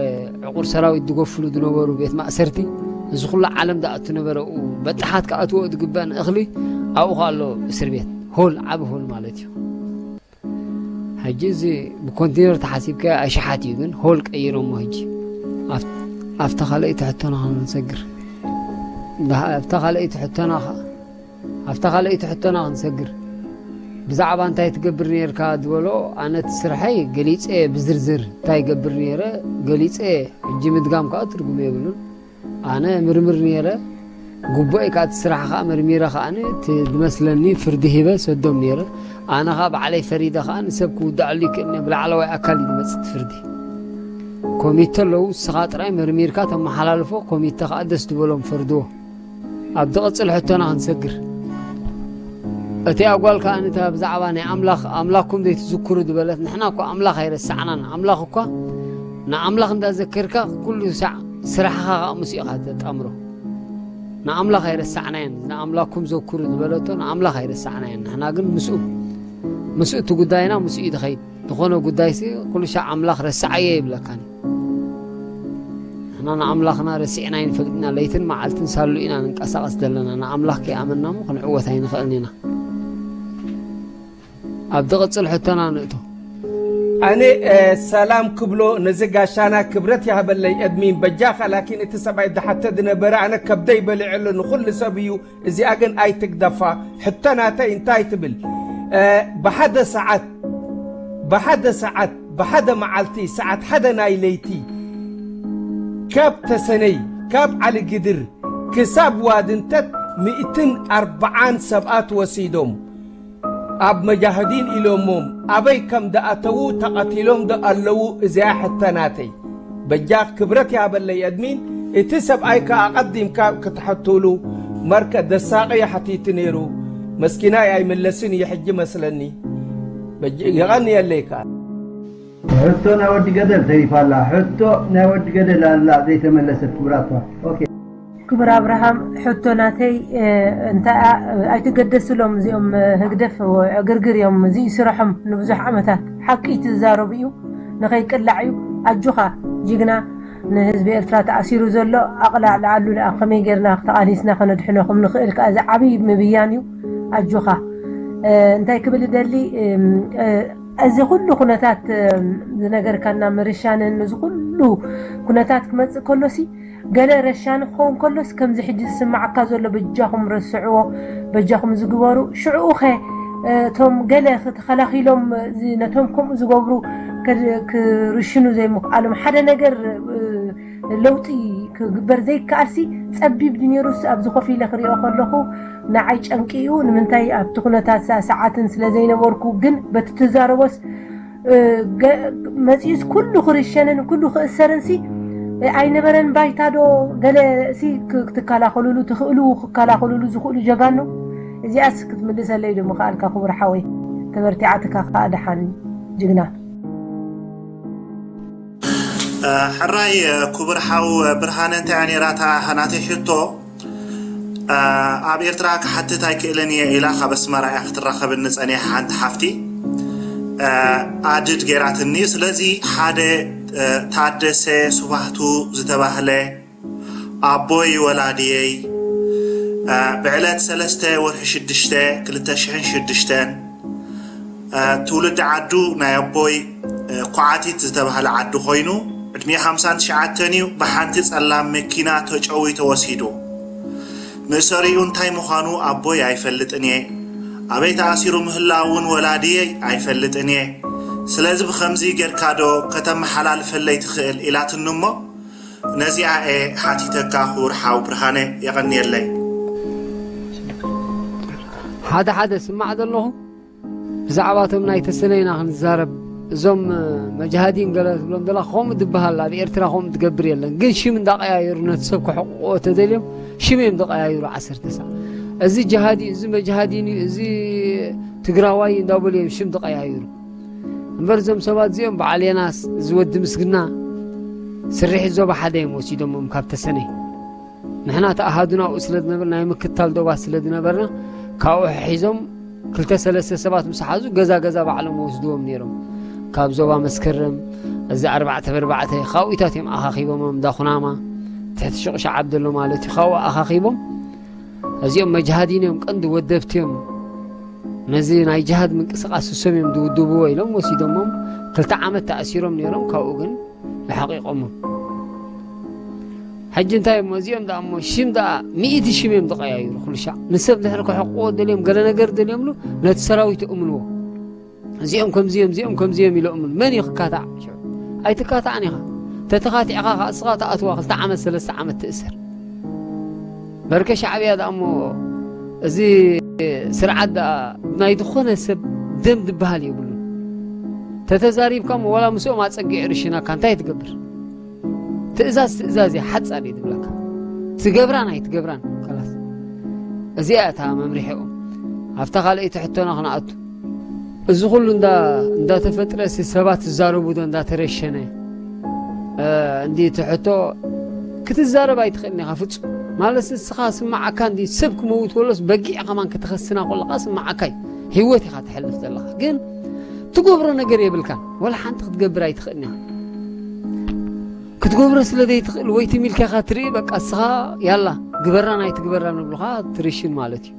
ዕቑር ሰራዊት ዝገፍሉ ዝነበሩ ቤት ማእሰርቲ፣ እዚ ኩሉ ዓለም ዝኣቱ ነበረ። ኡ በጣሓት ክኣትዎ ዝግበአን እኽሊ ኣብኡ ከኣ ኣሎ እስር ቤት፣ ሆል፣ ዓቢ ሆል ማለት እዩ። ሕጂ እዚ ብኮንቴነር ተሓሲብካ ኣሽሓት እዩ፣ ግን ሆል ቀይሮሞ። ሕጂ ኣፍ-፣ ኣብታ ካልኣይቲ ሕቶና ክንሰግር። ዳ-፣ ኣብታ ካልኣይቲ ሕቶና ኸ-፣ ኣብታ ካልኣይቲ ሕቶና ክንሰግር። ብዛዕባ እንታይ ትገብር ነይርካ ዝበሎ፣ ኣነ እቲ ስርሐይ ገሊጸ ብዝርዝር እንታይ ይገብር ነይረ፣ ገሊጸ። ሕጂ ምድጋም ከኣ ትርጉም የብሉን። ኣነ ምርምር ነይረ፣ ግቡእ ከኣ እቲ ስራሕ ከኣ መርሚረ ከኣ እቲ ዝመስለኒ ፍርዲ ሂበ ሰዶም ነይረ። ኣነ ከኣ ባዕለይ ፈሪደ ከኣ ንሰብ ክውዳኣሉ ይክእል ነይሩ። ብላዕለዋይ ኣካል እዩ ዝመጽእ እቲ ፍርዲ። ኮሚተ ኣለዉ፣ ንስኻ ጥራይ መርሚርካ ተመሓላልፎ፣ ኮሚተ ከኣ ደስ ዝበሎም ፈርድዎ። ኣብ ዝቕጽል ሕቶና ክንሰግር። እቲኣ ጓል ከኣ ነታ ብዛዕባ ናይ ኣምላኽ፣ ኣምላኽኩም ዘይትዝክሩ ዝበለት፣ ንሕና እኳ ኣምላኽ ኣይረሳዕናን። ኣምላኽ እኳ፣ ንኣምላኽ እንዳዘከርካ ኩሉ ሳዕ ስራሕኻ ከኣ ምስኡ ኢኻ ተጣምሮ። ንኣምላኽ ኣይረሳዕናዮን። ንኣምላኽኩም ዘክሩ ዝበለቶ ንኣምላኽ ኣይረሳዕናዮን። ንሕና ግን ምስኡ፣ ምስኡ እቲ ጉዳይና ምስኡ እዩ ዝኸይድ። ዝኾነ ጉዳይሲ ኩሉ ሻዕ ኣምላኽ ረሳዓዮ ይብለካን። ንሕና ንኣምላኽና ረሲዕና ኣይንፈልጥና፣ ለይትን መዓልትን ሳሉ ኢና ንንቀሳቐስ ዘለና። ንኣምላኽ ከይኣመንና እሞ ክንዕወት ኣይንኽእልን ኢና። ኣብ ዝቕጽል ሕቶና ንእቶ። ኣነ፣ እ፣ ሰላም ክብሎ ነዚ ጋሻና ክብረት ይሃበለይ። ኣድሚን በጃኻ፣ ላኪን እቲ ሰብኣይ ዝሓተ ዝነበረ ኣነ ከብደይ በሊዑ ኣሎ፣ ንኹሉ ሰብ እዩ። እዚኣ ግን ኣይትግደፋ። ሕቶ ናተይ እንታይ ትብል? እ፣ ብሓደ ሰዓት፣ ብሓደ ሰዓት፣ ብሓደ መዓልቲ፣ ሰዓት ሓደ ናይ ለይቲ፣ ካብ ተሰነይ፣ ካብ ዓሊ ግድር ክሳብ ዋድንተት ሚእትን ኣርብዓን ሰባት ወሲዶም። ኣብ መጃህዲን ኢሎሞም፣ ኣበይ ከም ደኣተዉ፣ ተቐቲሎም ዶ ኣለዉ? እዚኣ ሕቶ ናተይ። በጃኽ ክብረት ይሃበለይ ኣድሚን፣ እቲ ሰብኣይ ከኣ ኣቐዲምካ ክትሐትሉ፣ መርከ ደሳቐ እዩ ሓቲቱ ነይሩ። መስኪናይ ኣይምለስን እዩ ሕጂ መስለኒ። በጅ-፣ የቐንየለይ ከኣ። ሕቶ ናይ ወዲ ገደል ተሪፋ ኣላ። ሕቶ ናይ ወዲ ገደል ኣላ ዘይተመለሰት፣ ክቡር ኣቶ። ኦኬ። ክቡር ኣብርሃም፣ ሕቶ ናተይ፣ እ፣ እንታይ፣ እ፣ ኣይትገደስሎም እዚኦም፣ እ፣ ህግደፍ፣ እ፣ ዕግርግር እዮም። እዚ እዩ ስርሖም ንብዙሕ ዓመታት። ሓቂ እዩ ትዛረቡ እዩ። ንኸይቅላዕ እዩ። ኣጆኻ ጅግና፣ ንህዝቢ ኤርትራ ተኣሲሩ ዘሎ ኣቕላዕልዓሉ። ኣብ ከመይ ጌርና ተቓሊስና ከነድሕኖ ከም ንኽእል ከኣ እዚ ዓብዪ ምብያን እዩ። ኣጆኻ። እ፣ እንታይ ክብል እደሊ፣ እም፣ እ፣ እዚ ኩሉ ኩነታት፣ እም፣ ዝነገርካና ምርሻንን እዚ ኩሉ ኩነታት ክመጽእ ከሎሲ፣ ገለ ረሻን ክኸውን ከሎስ፣ ከምዚ ሕጂ ዝስምዓካ ዘሎ፣ በጃኹም ረስዕዎ፣ በጃኹም ዝግበሩ። ሽዕኡ ኸ፣ እ፣ እቶም ገለ ተኸላኺሎም፣ እዚ ነቶም ከምኡ ዝገብሩ ክድ-፣ ክርሽኑ ዘይምኽኣሎም፣ ሓደ ነገር፣ እ፣ ለውጢ ክግበር ዘይከኣልሲ ጸቢብ ድዩ ነይሩስ? ኣብዚ ኮፍ ኢለ ክሪኦ ከለኹ ንዓይ ጨንቂ እዩ። ንምንታይ ኣብቲ ኩነታት ሰ-፣ ሰዓትን ስለ ዘይነበርኩ፣ ግን በቲ ትዛረቦስ፣ እ፣ ገ-፣ መጺኡስ ኩሉ ክርሸንን ኩሉ ክእሰርንሲ፣ እ፣ ኣይነበረን ባይታ ዶ? ገለ ሲ ክ-፣ ክትከላኸሉሉ ትኽእሉ፣ ክከላኸሉሉ ዝኽእሉ ጀጋኑ? እዚኣስ ክትምልሰለይ ዶ ምኽኣልካ ክቡር ሓወይ? ተበርቲዓትካ ከኣ ደሓን ጅግና። ሕራይ ክቡር ሓው ብርሃነ፣ እንታይ እያ ነይራ እታ ናተይ ሕቶ? ኣብ ኤርትራ ክሓትት ኣይክእልን እየ ኢላ ካብ ኣስመራ እያ ክትራኸብኒ ጸኒሓ ሓንቲ ሓፍቲ ኣድድ ገይራትኒ። ስለዚ ሓደ ታደሰ ስባህቱ ዝተባህለ ኣቦይ ወላድየይ ብዕለት ሰለስተ ወርሒ ሽዱሽተ ክልተ ሽሕን ሽዱሽተን ትውልዲ ዓዱ ናይ ኣቦይ ኳዓቲት ዝተባህለ ዓዲ ኮይኑ ዕድሚኡ ሓምሳን ትሽዓተን እዩ። ብሓንቲ ጸላም መኪና ተጨውዩ ተወሲዱ። መእሰሪኡ እንታይ ምዃኑ ኣቦይ ኣይፈልጥን እየ። ኣበይ ተኣሲሩ ምህላው እውን ወላድየይ ኣይፈልጥን እየ። ስለዚ ብኸምዚ ጌርካ ዶ ከተመሓላልፈለይ ትኽእል ኢላትኒ እሞ ነዚኣ እየ ሓቲተካ ክቡር ሓው ብርሃነ። የቐንየለይ። ሓደ ሓደ ስማዕ ዘለኹ ብዛዕባ እቶም ናይ ተሰነይ ኢና ክንዛረብ። እዞም መጅሃዲን ገለ ትብሎም ዘላ ከምኡ ዝበሃል ኣብ ኤርትራ ከምኡ ትገብር የለን። ግን ሽም እንዳቀያየሩ ነቲ ሰብ ክሕቅቆ ተደልዮም ሽም እዮም ዝቀያይሩ። ዓሰርተ ሰዓ እዚ ጅሃዲ፣ እዚ መጅሃዲን እዩ፣ እዚ ትግራዋይ እንዳበሉ እዮም ሽም ዝቀያይሩ። እምበር እዞም ሰባት እዚኦም በዓል የናስ፣ እዚ ወዲ ምስግና ስርሒት ዞባ ሓደ እዮም ወሲዶሞም ካብ ተሰነይ። ንሕና እቲ ኣሃዱና ኣብኡ ስለ ዝነበር ናይ ምክታል ዶባት ስለ ዝነበርና ካብኡ ሒዞም ክልተ ሰለስተ ሰባት ምስ ሓዙ ገዛ ገዛ ባዕሎም ወስድዎም ነይሮም። ካብ ዞባ መስከረም እዚ ኣርባዕተ በርባዕተ ካብኡታት እዮም ኣኻኺቦሞም። እንዳ ኩናማ ትሕቲ ሹቕ ሸዓብ ዘሎ ማለት እዩ። ካብኡ ኣኻኺቦም እዚኦም መጅሃዲን እዮም፣ ቀንዲ ወደብቲ እዮም፣ ነዚ ናይ ጅሃድ ምንቅስቃስ እሶም እዮም ዝውድብዎ ኢሎም ወሲዶሞም ክልተ ዓመት ተኣሲሮም ነይሮም። ካብኡ ግን ለሓቂቆሞም። ሕጂ እንታይ እሞ እዚኦም ደኣ እሞ ሽም ደኣ ሚእቲ ሽም እዮም ዝቀያይሩ ኩሉ ሻዕ። ንሰብ ድሕሪ ክሕቅዎ ደልዮም ገለ ነገር ደልዮምሉ ነቲ ሰራዊት እእምንዎ። እዚኦም ከምዚኦም እዚኦም ከምዚኦም ኢሎም እምኑ። መን እዩ ክካታዕ? ሽዑ ኣይትካታዕን ኢኻ። ተተኻቲዕኻ ከዓ እስኻ ትኣትዋ ክልተ ዓመት ሰለስተ ዓመት ትእሰር። በርከ ሻዕብያ ደኣ እሞ እዚ ስርዓት ደኣ ናይ ዝኾነ ሰብ ደም ዝበሃል የብሉን። ተተዛሪብካ እሞ ዋላ ምስኦም ኣጸጊዑ ርሽናካ እንታይ ትገብር? ትእዛዝ ትእዛዝ እያ፣ ሓጻር እዩ ዝብለካ። ትገብራን ኣይትገብራን ከላስ። እዚኣ እታ መምርሒኦም። ኣብታ ካልኣይቲ ሕቶና ክንኣቱ። እዚ ኩሉ እንዳ እንዳተፈጥረ ሲ ሰባት ትዛረቡ ዶ እንዳተረሸነ እ፣ እንዲ እቲ ሕቶ ክትዛረብ ኣይትኽእልን ኢኻ ፍጹም። ማለት ንስኻ ስማዓካ እንዲ ሰብ ክመውት ከሎስ በጊዕ ከማን ክትኸስና ከለኻ ስማዓካ እዩ። ህይወት ኢኻ ትሕልፍ ዘለኻ። ግን ትገብሮ ነገር የብልካን። ወላ ሓንቲ ክትገብር ኣይትኽእልን ኢኻ። ክትገብሮ ስለ ዘይትኽእል ወይ ትም ኢልካ ኢኻ ትርኢ፣ በቃ እስኻ ያላ ግበራን ኣይትግበራን ንብሉኻ ትርሽን ማለት እዩ።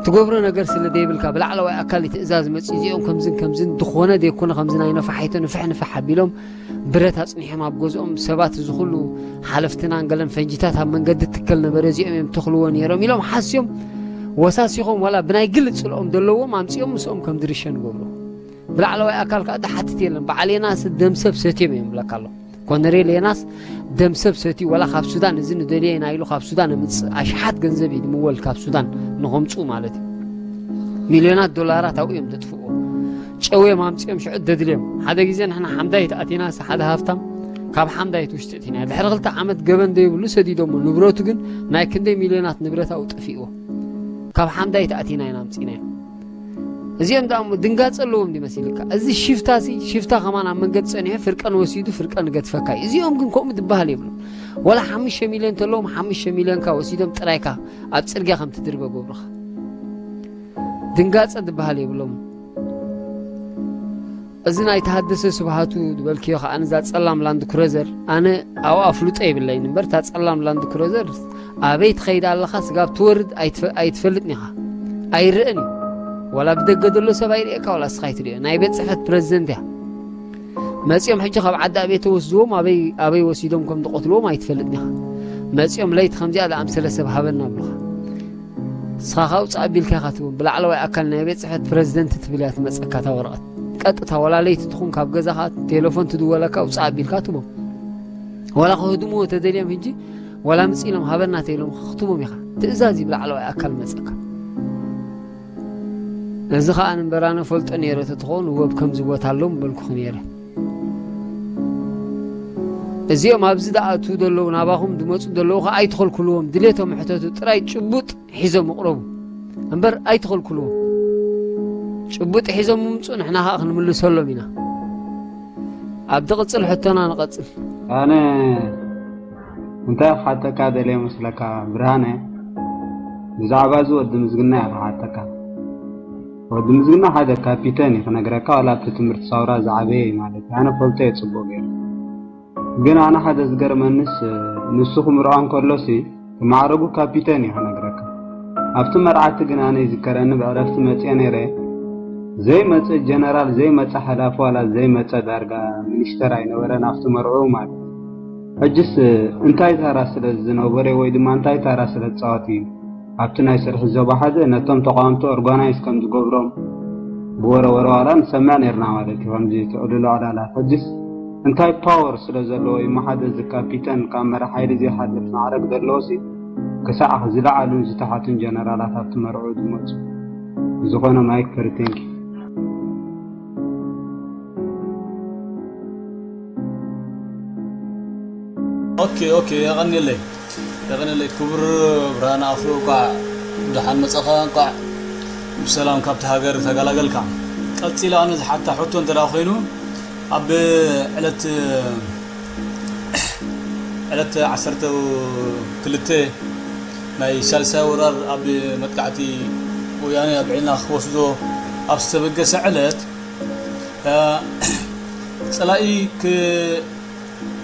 ትገብሮ ነገር ስለ ዘይብልካ ብላዕለዋይ ኣካል እዩ ትእዛዝ መጽእ። እዚኦም ከምዝን ከምዝን ዝኾነ ዘይኮነ ከምዚ ናይ ነፋሒቶ ንፍሕ ንፍሕ ኣቢሎም ብረት ኣጽኒሖም ኣብ ገዝኦም ሰባት እዚ ኩሉ ሓለፍትናን ገለን ፈንጂታት ኣብ መንገዲ ትከል ነበረ እዚኦም እዮም ተኽልዎ ነይሮም ኢሎም ሓስዮም ወሳሲኾም ዋላ ብናይ ግሊ ጽልኦም ዘለዎም ኣምጺኦም ምስኦም ከም ድርሸ ንገብሩ። ብላዕለዋይ ኣካል ከዓ ድሓትት የለን። በዓል የናስ ደም ሰብ ሰትዮም እዮም ይብለካ ኣሎ። ኮነሬል የናስ ደም ሰብ ሰትዩ ዋላ ካብ ሱዳን እዚ ንደልዮ ኢና ኢሉ ካብ ሱዳን ምጽእ ኣሽሓት ገንዘብ እዩ ድምወል ካብ ሱዳን ንኸምጽኡ ማለት እዩ። ሚልዮናት ዶላራት ኣብኡ እዮም ዘጥፍእዎ። ጨውዮም ኣምጺኦም ሽዑ ደድልዮም። ሓደ ግዜ ንሕና ሓምዳይት ኣቲና ሓደ ሃፍታም ካብ ሓምዳይት ውሽጢ እቲና ድሕሪ ክልተ ዓመት ገበን ዘይብሉ ሰዲዶሞ። ንብረቱ ግን ናይ ክንደይ ሚልዮናት ንብረት ኣብኡ ጠፊእዎ። ካብ ሓምዳይት ኣቲና ኢና ኣምጺናዮ። እዚኦም ደኣ እሞ ድንጋጸ ኣለዎም ድዩ መሲልካ? እዚ ሽፍታ ሲ ሽፍታ ከማን ኣብ መንገዲ ጸኒሑ ፍርቀን ወሲዱ ፍርቀን ገድፈካ እዩ። እዚኦም ግን ከምኡ ዝበሃል የብሉ። ወላ ሓሙሽተ ሚልዮን ተለዎም ሓሙሽተ ሚልዮንካ ወሲዶም ጥራይካ ኣብ ጽርግያ ከም ትድርበ ገብሩኻ። ድንጋጸ ዝበሃል የብሎም። እዚ ናይ ተሃደሰ ስብሃቱ ዝበልክዮ ከዓ፣ እዛ ጸላም ላንድ ክሮዘር፣ ኣነ ኣብኣ ፍሉጠ የብለይን እምበር፣ እታ ጸላም ላንድ ክሮዘር ኣበይ ትኸይድ ኣለኻ ስጋብ ትወርድ ኣይትፈ- ኣይትፈልጥን ኢኻ። ኣይረእን እዩ። ዋላ ብደገ ዘሎ ሰብ ኣይርእየካ፣ ዋላ እስኻ ኣይትርእዮ። ናይ ቤት ጽሕፈት ፕረዚደንት እያ። መጺኦም ሕጂ ካብ ዓዲ ኣበይ ተወስድዎም፣ ኣበይ ኣበይ ወሲዶም ከም ዝቐትልዎም ኣይትፈልጥን ኢኻ። መጺኦም ለይቲ ከምዚኣ ዝኣምሰለ ሰብ ሃበና ብሉኻ። ንስኻ ካብ ውፃእ ኣቢልካ ኢኻ ትህቦም። ብላዕለዋይ ኣካል ናይ ቤት ጽሕፈት ፕረዚደንት ትብል እያ ትመጸካ እታ ወረቐት። ቀጥታ ዋላ ለይቲ ትኹን ካብ ገዛኻ ቴሌፎን ትድወለካ፣ ውፃእ ኣቢልካ ትህቦም። ዋላ ክህድምዎ ተደልዮም ሕጂ፣ ዋላ ምጽ ኢሎም ሃበና ተኢሎም ክትህቦም ኢኻ። ትእዛዝ እዩ ብላዕለዋይ ኣካል መጸካ። እዚ ኸኣ ንበራነ ፈልጦ ነይረ ተትኸውን፣ ወብ ከምዚ ቦታ ኣለዎም በልኩኺ ነይረ። እዚኦም ኣብዚ ዝኣትዉ ዘለዉ፣ ናባኹም ዝመጹ ዘለዉ ኸኣ ኣይትኸልክልዎም። ድሌቶም ሕተቱ፣ ጥራይ ጭቡጥ ሒዞም ይቕረቡ እምበር ኣይትኸልክልዎም። ጭቡጥ ሒዞም ምምጹ፣ ንሕና ኸኣ ክንምልሰሎም ኢና። ኣብ ትቕጽል ሕቶና ንቐጽል። ኣነ እንታይ ክሓተካ ደልየ መስለካ ብርሃነ? ብዛዕባ እዚ ወዲ ምዝግና እየ ክሓተካ። ወዲ ምዝግና ሓደ ካፒተን እዩ ክነግረካ፣ ዋላ ኣብቲ ትምህርቲ ሳውራ ዝዓበየ እዩ ማለት እዩ። ኣነ ፈልጦ እየ ጽቡቕ ገይሩ። ግን ኣነ ሓደ ዝገርመንስ፣ ንሱ ክምርዖ እንከሎሲ ማዕረጉ ካፒተን እዩ ክነግረካ። ኣብቲ መርዓቲ ግን ኣነ ይዝከረኒ፣ ብዕረፍቲ መጽየ ነይረ። ዘይመጸ ጀነራል፣ ዘይመጸ ሓላፊ፣ ዋላ ዘይመጸ ዳርጋ ሚኒስተር ኣይነበረን ኣብቲ መርዑ ማለት እዩ። ሕጅስ እንታይ ታራ ስለ ዝነበረ ወይ ድማ እንታይ ታራ ስለ ዝጻወት እዩ ኣብቲ ናይ ስርሒ ዞባ ሓደ ነቶም ተቃወምቲ ኦርጋናይዝ ከም ዝገብሮም ብወረ ወረ ዋላ ንሰምዕ ነርና ማለት እዩ። ከምዚ ትዕልሎ ዕላላት ሕጅስ እንታይ ፓወር ስለ ዘለዎ እዩ ሓደ እዚ ካፒተን ካብ መራሕ ሓይሊ ዘይሓልፍ ማዕረግ ዘለዎሲ ክሳዕ ዝለዓሉን ዝተሓቱን ጀነራላት ኣብቲ መርዑ ዝመጹ? ብዝኾነ ማይክ ፍሪ፣ ቴንክ ዩ። ኦኬ፣ ኦኬ፣ የቐንየለይ፣ የቐንየለይ። ክቡር ብርሃነ ኣፍሮ፣ እንኳዕ ደሓን መጻኻ፣ እንኳዕ ብሰላም ካብቲ ሃገር ተገላገልካ። ቀጺለ ኣነ ዝሓታ ሕቶ እንተ ደኣ ኮይኑ፣ ኣብ ዕለት፣ ዕለት ዓሰርተ ክልተ ናይ ሳልሳይ ወራር ኣብ መጥቃዕቲ ወያነ ኣብ ዒላ ክወስዶ ኣብ ዝተበገሰ ዕለት፣ እ፣ ጸላኢ ክ-፣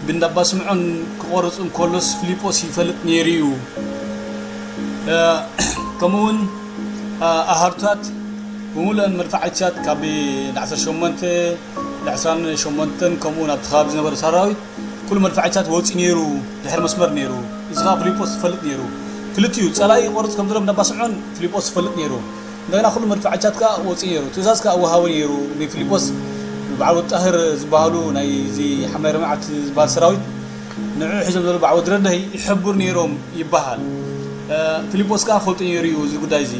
ብእንዳ ኣባ ስምዖን ክቖርጽ እንከሎስ ፊሊጶስ ይፈልጥ ነይሩ እዩ። እ፣ ከምኡ እውን፣ እ፣ ኣሃዱታት ብምሉአን መድፍዓቻት ካብ ዓሰርተ ሸሞንተ፣ ዓሰርተ ሸሞንተ ከምኡ እውን ኣብቲ ከባቢ ዝነበረ ሰራዊት ኩሉ መድፍዓቻት ወፂኡ ነይሩ። ድሕሪ መስመር ነይሩ። እዚ ከዓ ፊሊጶስ ዝፈልጥ ነይሩ። ክልቲኡ ጸላኢ ይቆርጽ ከም ዘሎ ብእንዳ ኣባ ስምዖን ፊሊጶስ ዝፈልጥ ነይሩ። እንደገና ኩሉ መድፍዓቻት ከዓ ወፂኡ ነይሩ። ትእዛዝ ከዓ ወሃቡ ነይሩ ንፊሊጶስ፣ ብዓል ወጣህር ዝበሃሉ ናይዚ ሓማይ ረመዓት ዝበሃል ሰራዊት ንዕኡ ሒዞም ዘለዉ ብዓል ወዲ ረዳይ ይሕብሩ ነይሮም ይበሃል። እ፣ ፊሊጶስ ከዓ ፈልጡ ነይሩ እዩ እዚ ጉዳይ እዚ።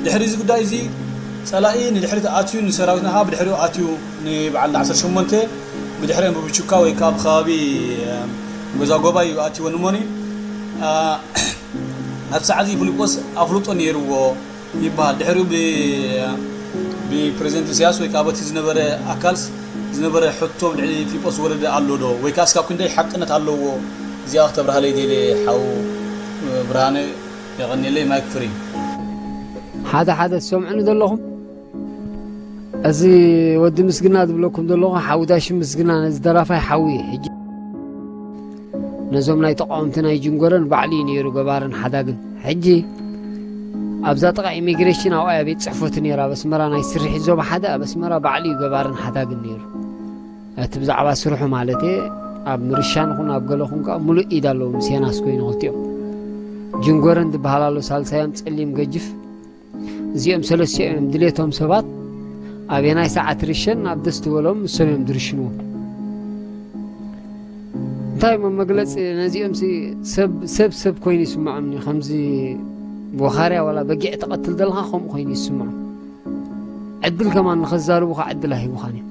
ድሕሪ እዚ ጉዳይ እዚ ጸላኢ ንድሕሪት ኣትዩ፣ ንሰራዊትና ከዓ ብድሕሪኡ ኣትዩ፣ ንበዓል ዓሰርተ ሸሞንተ ብድሕሪኦም ብብቹካ ወይ ከዓ ብከባቢ፣ እ፣ ገዛ ጎባ እዩ ኣትይዎ ንሞኒ። እ፣ ኣብ ሰዓት እዚ ፊሊጶስ ኣፍልጦ ነይርዎ ይበሃል። ድሕሪኡ ብ-፣ ብፕሬዚደንት ኢሳያስ ወይ ከዓ በቲ ዝነበረ ኣካልስ ዝነበረ ሕቶ ብልዕሊ ፊሊጶስ ወረደ ኣሎ ዶ? ወይ ከዓ እስካብ ክንደይ ሓቅነት ኣለዎ? እዚኣ ክተብርሃለይ ደልየ ሓው ብርሃነ፣ የቐንየለይ። ማይክ ፍሪ። ሓደ ሓደ ትሰምዑኒ ዘለኹም? እዚ ወዲ ምስግና ዝብለኩም ዘለኹ ሓው ዳሽም ምስግና ነዚ ደራፋይ ሓዊ እዩ። ሕጂ ነዞም ናይ ተቃወምቲ ናይ ጅንጎረን ባዕሉ እዩ ነይሩ ገባርን ሓዳግን። ሕጂ ኣብዛ ጥቓ ኢሚግሬሽን ኣብኣ ቤት ጽሕፈቱ ነይራ ኣብ ኣስመራ ናይ ስርሒት ዞባ ሓደ ኣብ ኣስመራ ባዕሉ እዩ ገባርን ሓዳግን ነይሩ። እቲ ብዛዕባ ስርሑ ማለት እየ፣ ኣብ ምርሻን ኹን ኣብ ገለ ኹን ከዓ ሙሉእ ኢድ ኣለዎ ምስ የናስ ኮይኑ ክልቲኦም። ጅንጎረን ዝበሃል ኣሎ ሳልሳዮም ጸሊም ገጅፍ። እዚኦም ሰለስቲኦም እዮም ድሌቶም ሰባት ኣበየናይ ሰዓት ርሸን ኣብ ደስ ዝበሎም እሶም እዮም ዝርሽንዎም። እንታይ እሞ መግለጺ ነዚኦም ሲ ሰብ ሰብ ሰብ ኮይኑ ይስምዖም እዩ። ከምዚ ወኻርያ ዋላ በጊዕ ትቐትል ዘለኻ ከምኡ ኮይኑ ይስምዖም። ዕድል ከማን ንኸዛርቡኻ ዕድል ኣይህቡኻን እዮም።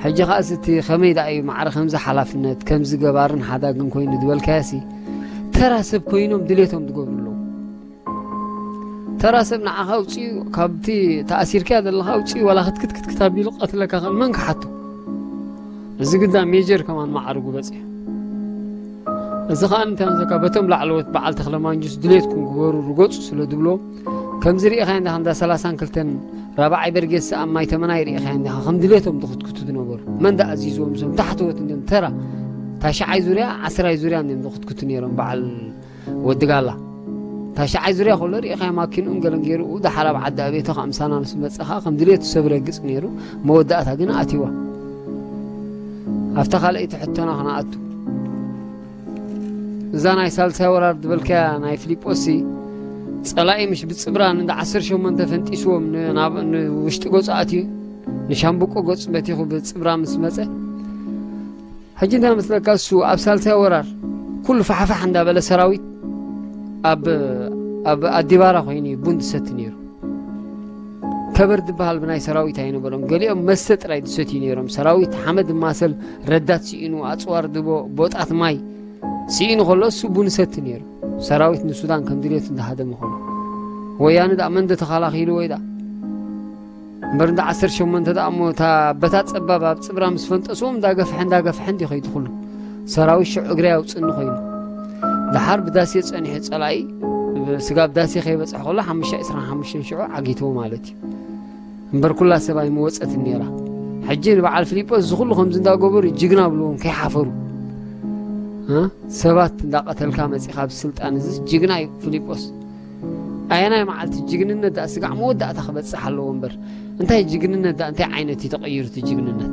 ሕጂ ኸኣስ እቲ ኸመይ ደኣ እዩ ማዕረ ከምዚ ሓላፍነት ከምዚ ገባርን ሓዳግን ኮይኑ ዝበልካዮሲ ተራ ሰብ ኮይኖም ድሌቶም ዝገብሩ ኣለዉ። ተራ ሰብ ንዓኻ ኣውፅኡ፣ ካብቲ ተኣሲርካያ ዘለኻ ኣውፅኡ፣ ዋላ ክትክትክትክት ኣቢሉ ቀትለካ ኸን መን ክሓቶ? እዚ ግዳ ሜጀር ከማን ማዕርጉ በፂሑ። እዚ ኸኣ እንታይ ምዘካ በቶም ላዕለዎት በዓል ተኽለ ማንጁስ ድሌትኩም ግበሩ ርገፁ ስለ ዝብሎ ከምዚ ርኢኻዮ እንዳ ከምዛ ሰላሳን ክልተን ራብዓይ በርጌስ ኣብ ማይ ተመናይ ርኢኻዮ እንዲኻ፣ ከም ድሌቶም ዝኽትክቱ ዝነበሩ። መን ደኣ ኣዚዝዎም? እዞም ታሕተዎት እንዲኦም፣ ተራ ታሽዓይ ዙርያ፣ ዓስራይ ዙርያ እንዲኦም ዝኽትክቱ ነይሮም፣ በዓል ወዲ ጋላ። ታሽዓይ ዙርያ ከሎ ርኢኻዮ፣ ማኪንኡን ገለን ገይሩ፣ ደሓር ኣብ ዓዲ ኣቤቶ ካብ ምሳና ምስ መጸ ኸኣ ከም ድሌቱ ሰብ ረግጽ ነይሩ፣ መወዳእታ ግን ኣትይዋ። ኣብታ ካልኣይቲ ሕቶና ክንኣቱ። እዛ ናይ ሳልሳይ ወራር ዝበልካያ ናይ ፊሊጶስሲ፣ ጸላኢ ምሽ ብጽብራ ንእንዳ ዓሰርተ ሸሞንተ ፈንጢስዎም ን-፣ ናብ፣ ንውሽጢ ገጹ ኣትዩ፣ ንሻምብቆ ገጹ በቲኹ ብጽብራ ምስ መጸ፣ ሕጂ እንታይ መስለካ? እሱ ኣብ ሳልሳይ ወራር ኩሉ ፋሕፋሕ እንዳበለ ሰራዊት ኣብ፣ ኣብ ኣዲባራ ኮይኑ እዩ ቡን ዝሰቲ ነይሩ። ከበር ዝበሃል ብናይ ሰራዊት ኣይነበሮም። ገሊኦም መስተ ጥራይ ዝሰትዩ ነይሮም። ሰራዊት ሓመድ ማሰል ረዳት ስኢኑ፣ ኣጽዋር ድቦ፣ ቦጣት ማይ ስኢኑ ከሎ እሱ ቡን ሰቲ ነይሩ። ሰራዊት ንሱዳን ከም ድሌቱ እንዳሃደመ ከሎ። ወያነ ደኣ መን ዶ ተኸላኺሉ ወይ ደኣ? እምበር እንዳ ዓሰርተ ሸሞንተ ደኣ እሞ እታ በታ ጸባብ ኣብ ጽብራ ምስ ፈንጠስዎም እንዳገፍሐ እንዳገፍሐ እንዲ ኸይዱ ኩሉ። ሰራዊት ሽዑ እግሪ ኣውጽእኒ ኮይኑ። ደሓር ብዳሴ ጸኒሑ ጸላኢ፣ ስጋብ ዳሴ ከይበጽሕ ከሎ ሓሙሽተ ዕስራን ሓሙሽተን ሽዑ ዓጊትዎ ማለት እዩ። እምበር ኩላ ሰብ ኣይመወጸትን ነይራ። ሕጂ ንበዓል ፊሊጶስ እዚ ኩሉ ከምዚ እንዳገበሩ ጅግና ብልዎም ከይሓፈሩ። እ? ሰባት እንዳቐተልካ መጺኻ ብስልጣን፣ እዚ ጅግና እዩ ፊሊጶስ። ኣየናይ መዓልቲ ጅግንነት ደኣ ስጋዕ መወዳእታ ክበጽሕ ኣለዎ እምበር፣ እንታይ ጅግንነት ደኣ፣ እንታይ ዓይነት እዩ ተቐይሩ እቲ ጅግንነት?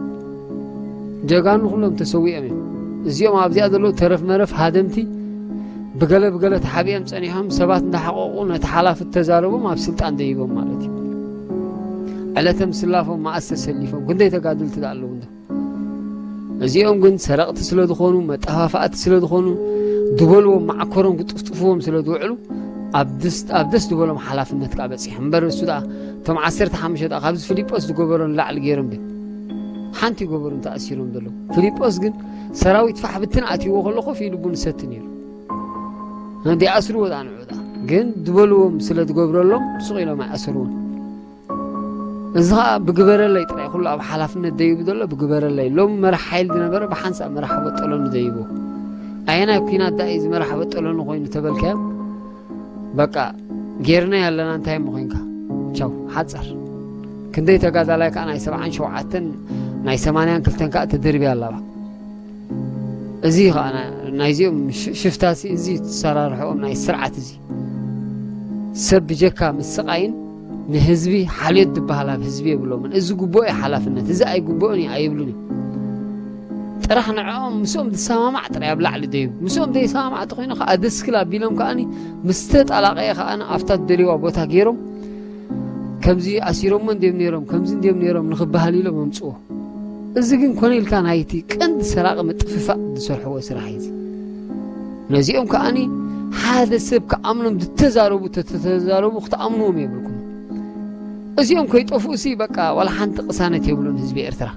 ጀጋኑ ኩሎም ተሰዊኦም እዮም። እዚኦም ኣብዚኣ ዘለዉ ተረፍ መረፍ ሃደምቲ ብገለ ብገለ ተሓቢኦም ጸኒሖም ሰባት እንዳሓቐቑ ነቲ ሓላፊ ተዛረቦም ኣብ ስልጣን ደይቦም ማለት እዩ። ዕለተ ምስላፎም መኣስ ተሰሊፎም ክንደይ ተጋደልቲ ደኣ ኣለዉ እንዶ። እዚኦም ግን ሰረቕቲ ስለ ዝኾኑ፣ መጠፋፋእቲ ስለ ዝኾኑ፣ ዝበልዎም መዓኮሮም ክጥፍጥፍዎም ስለ ዝውዕሉ፣ ኣብ ደስ፣ ኣብ ደስ ዝበሎም ሓላፍነት ከኣ በጺሖም። እምበር እሱ ደኣ እቶም ዓሰርተ ሓሙሽተ ደኣ ካብዚ ፊሊጶስ ዝገበሮ ንላዕሊ ገይሮም ድዮም? ሓንቲ ይገበሩ እንተ ኣሲሮም ዘለዉ። ፊሊጶስ ግን ሰራዊት ፋሕ ብትን ኣትይዎ ከሎ ኮፍ ኢሉ ቡን ይሰቲ ነይሩ። እንዲ ኣስርዎ ደኣ ንዑ ደኣ። ግን ዝበልዎም ስለ ዝገብረሎም ስቕ ኢሎም ኣይኣሰርዎን። እዚ ኸኣ ብግበረለይ ጥራይ፣ ኩሉ ኣብ ሓላፍነት ደይቡ ዘሎ ብግበረለይ። ሎም መራሕ ሓይል ዝነበረ ብሓንሳእ መራሕ በጠሎኒ ደይቡ። ኣየናይ ኲናት ደኣ እዩ እዚ መራሕ በጠሎኒ ኮይኑ ተበልካዮም? በቃ ጌርናዮ ኣለና፣ እንታይ እሞ ኮይንካ? ቻው፣ ሓጸር። ክንደይ ተጋዳላይ ከኣ ናይ ሰብዓን ሸውዓተን ናይ ሰማንያን ክልተን ከኣ ተደርብያ ኣለዋ። እዚ ኸኣ ና-፣ ናይዚኦም ሽ-፣ ሽፍታሲ፣ እዚ ዝሰራርሕኦም ናይ ስርዓት እዚ ሰብ ብጀካ ምስቓይን ንህዝቢ ሓልዮት ዝበሃል ኣብ ህዝቢ የብሎምን። እዚ ግቡኦ እዩ ሓላፍነት፣ እዚ ኣይግቡኦን እዩ ኣይብሉን እዮም። ጥራሕ ንዕኦም ምስኦም ዝሰማማዕ ጥራይ ኣብ ላዕሊ ደይቡ፣ ምስኦም ዘይሰማማዕ ተኾይኑ ከኣ ደስክል ኣቢሎም ከኣኒ ምስ ተጣላቐየ ከኣ ኣብታ ዝደልይዋ ቦታ ገይሮም ከምዚ ኣሲሮሞ እንድዮም ነይሮም፣ ከምዚ እንድዮም ነይሮም ንኽበሃል ኢሎም ኣምጽዎ። እዚ ግን ኮነ ኢልካ ናይቲ ቀንዲ ሰራቂ ምጥፍፋእ ዝሰርሕዎ ስራሕ እዩ እዚ። ነዚኦም ከኣኒ ሓደ ሰብ ክኣምኖም ዝተዛረቡ፣ ተተዛረቡ ክትኣምንዎም የብልኩም። እዚኦም ከይጠፍኡሲ በቃ ዋላ ሓንቲ ቅሳነት የብሉን ህዝቢ ኤርትራ።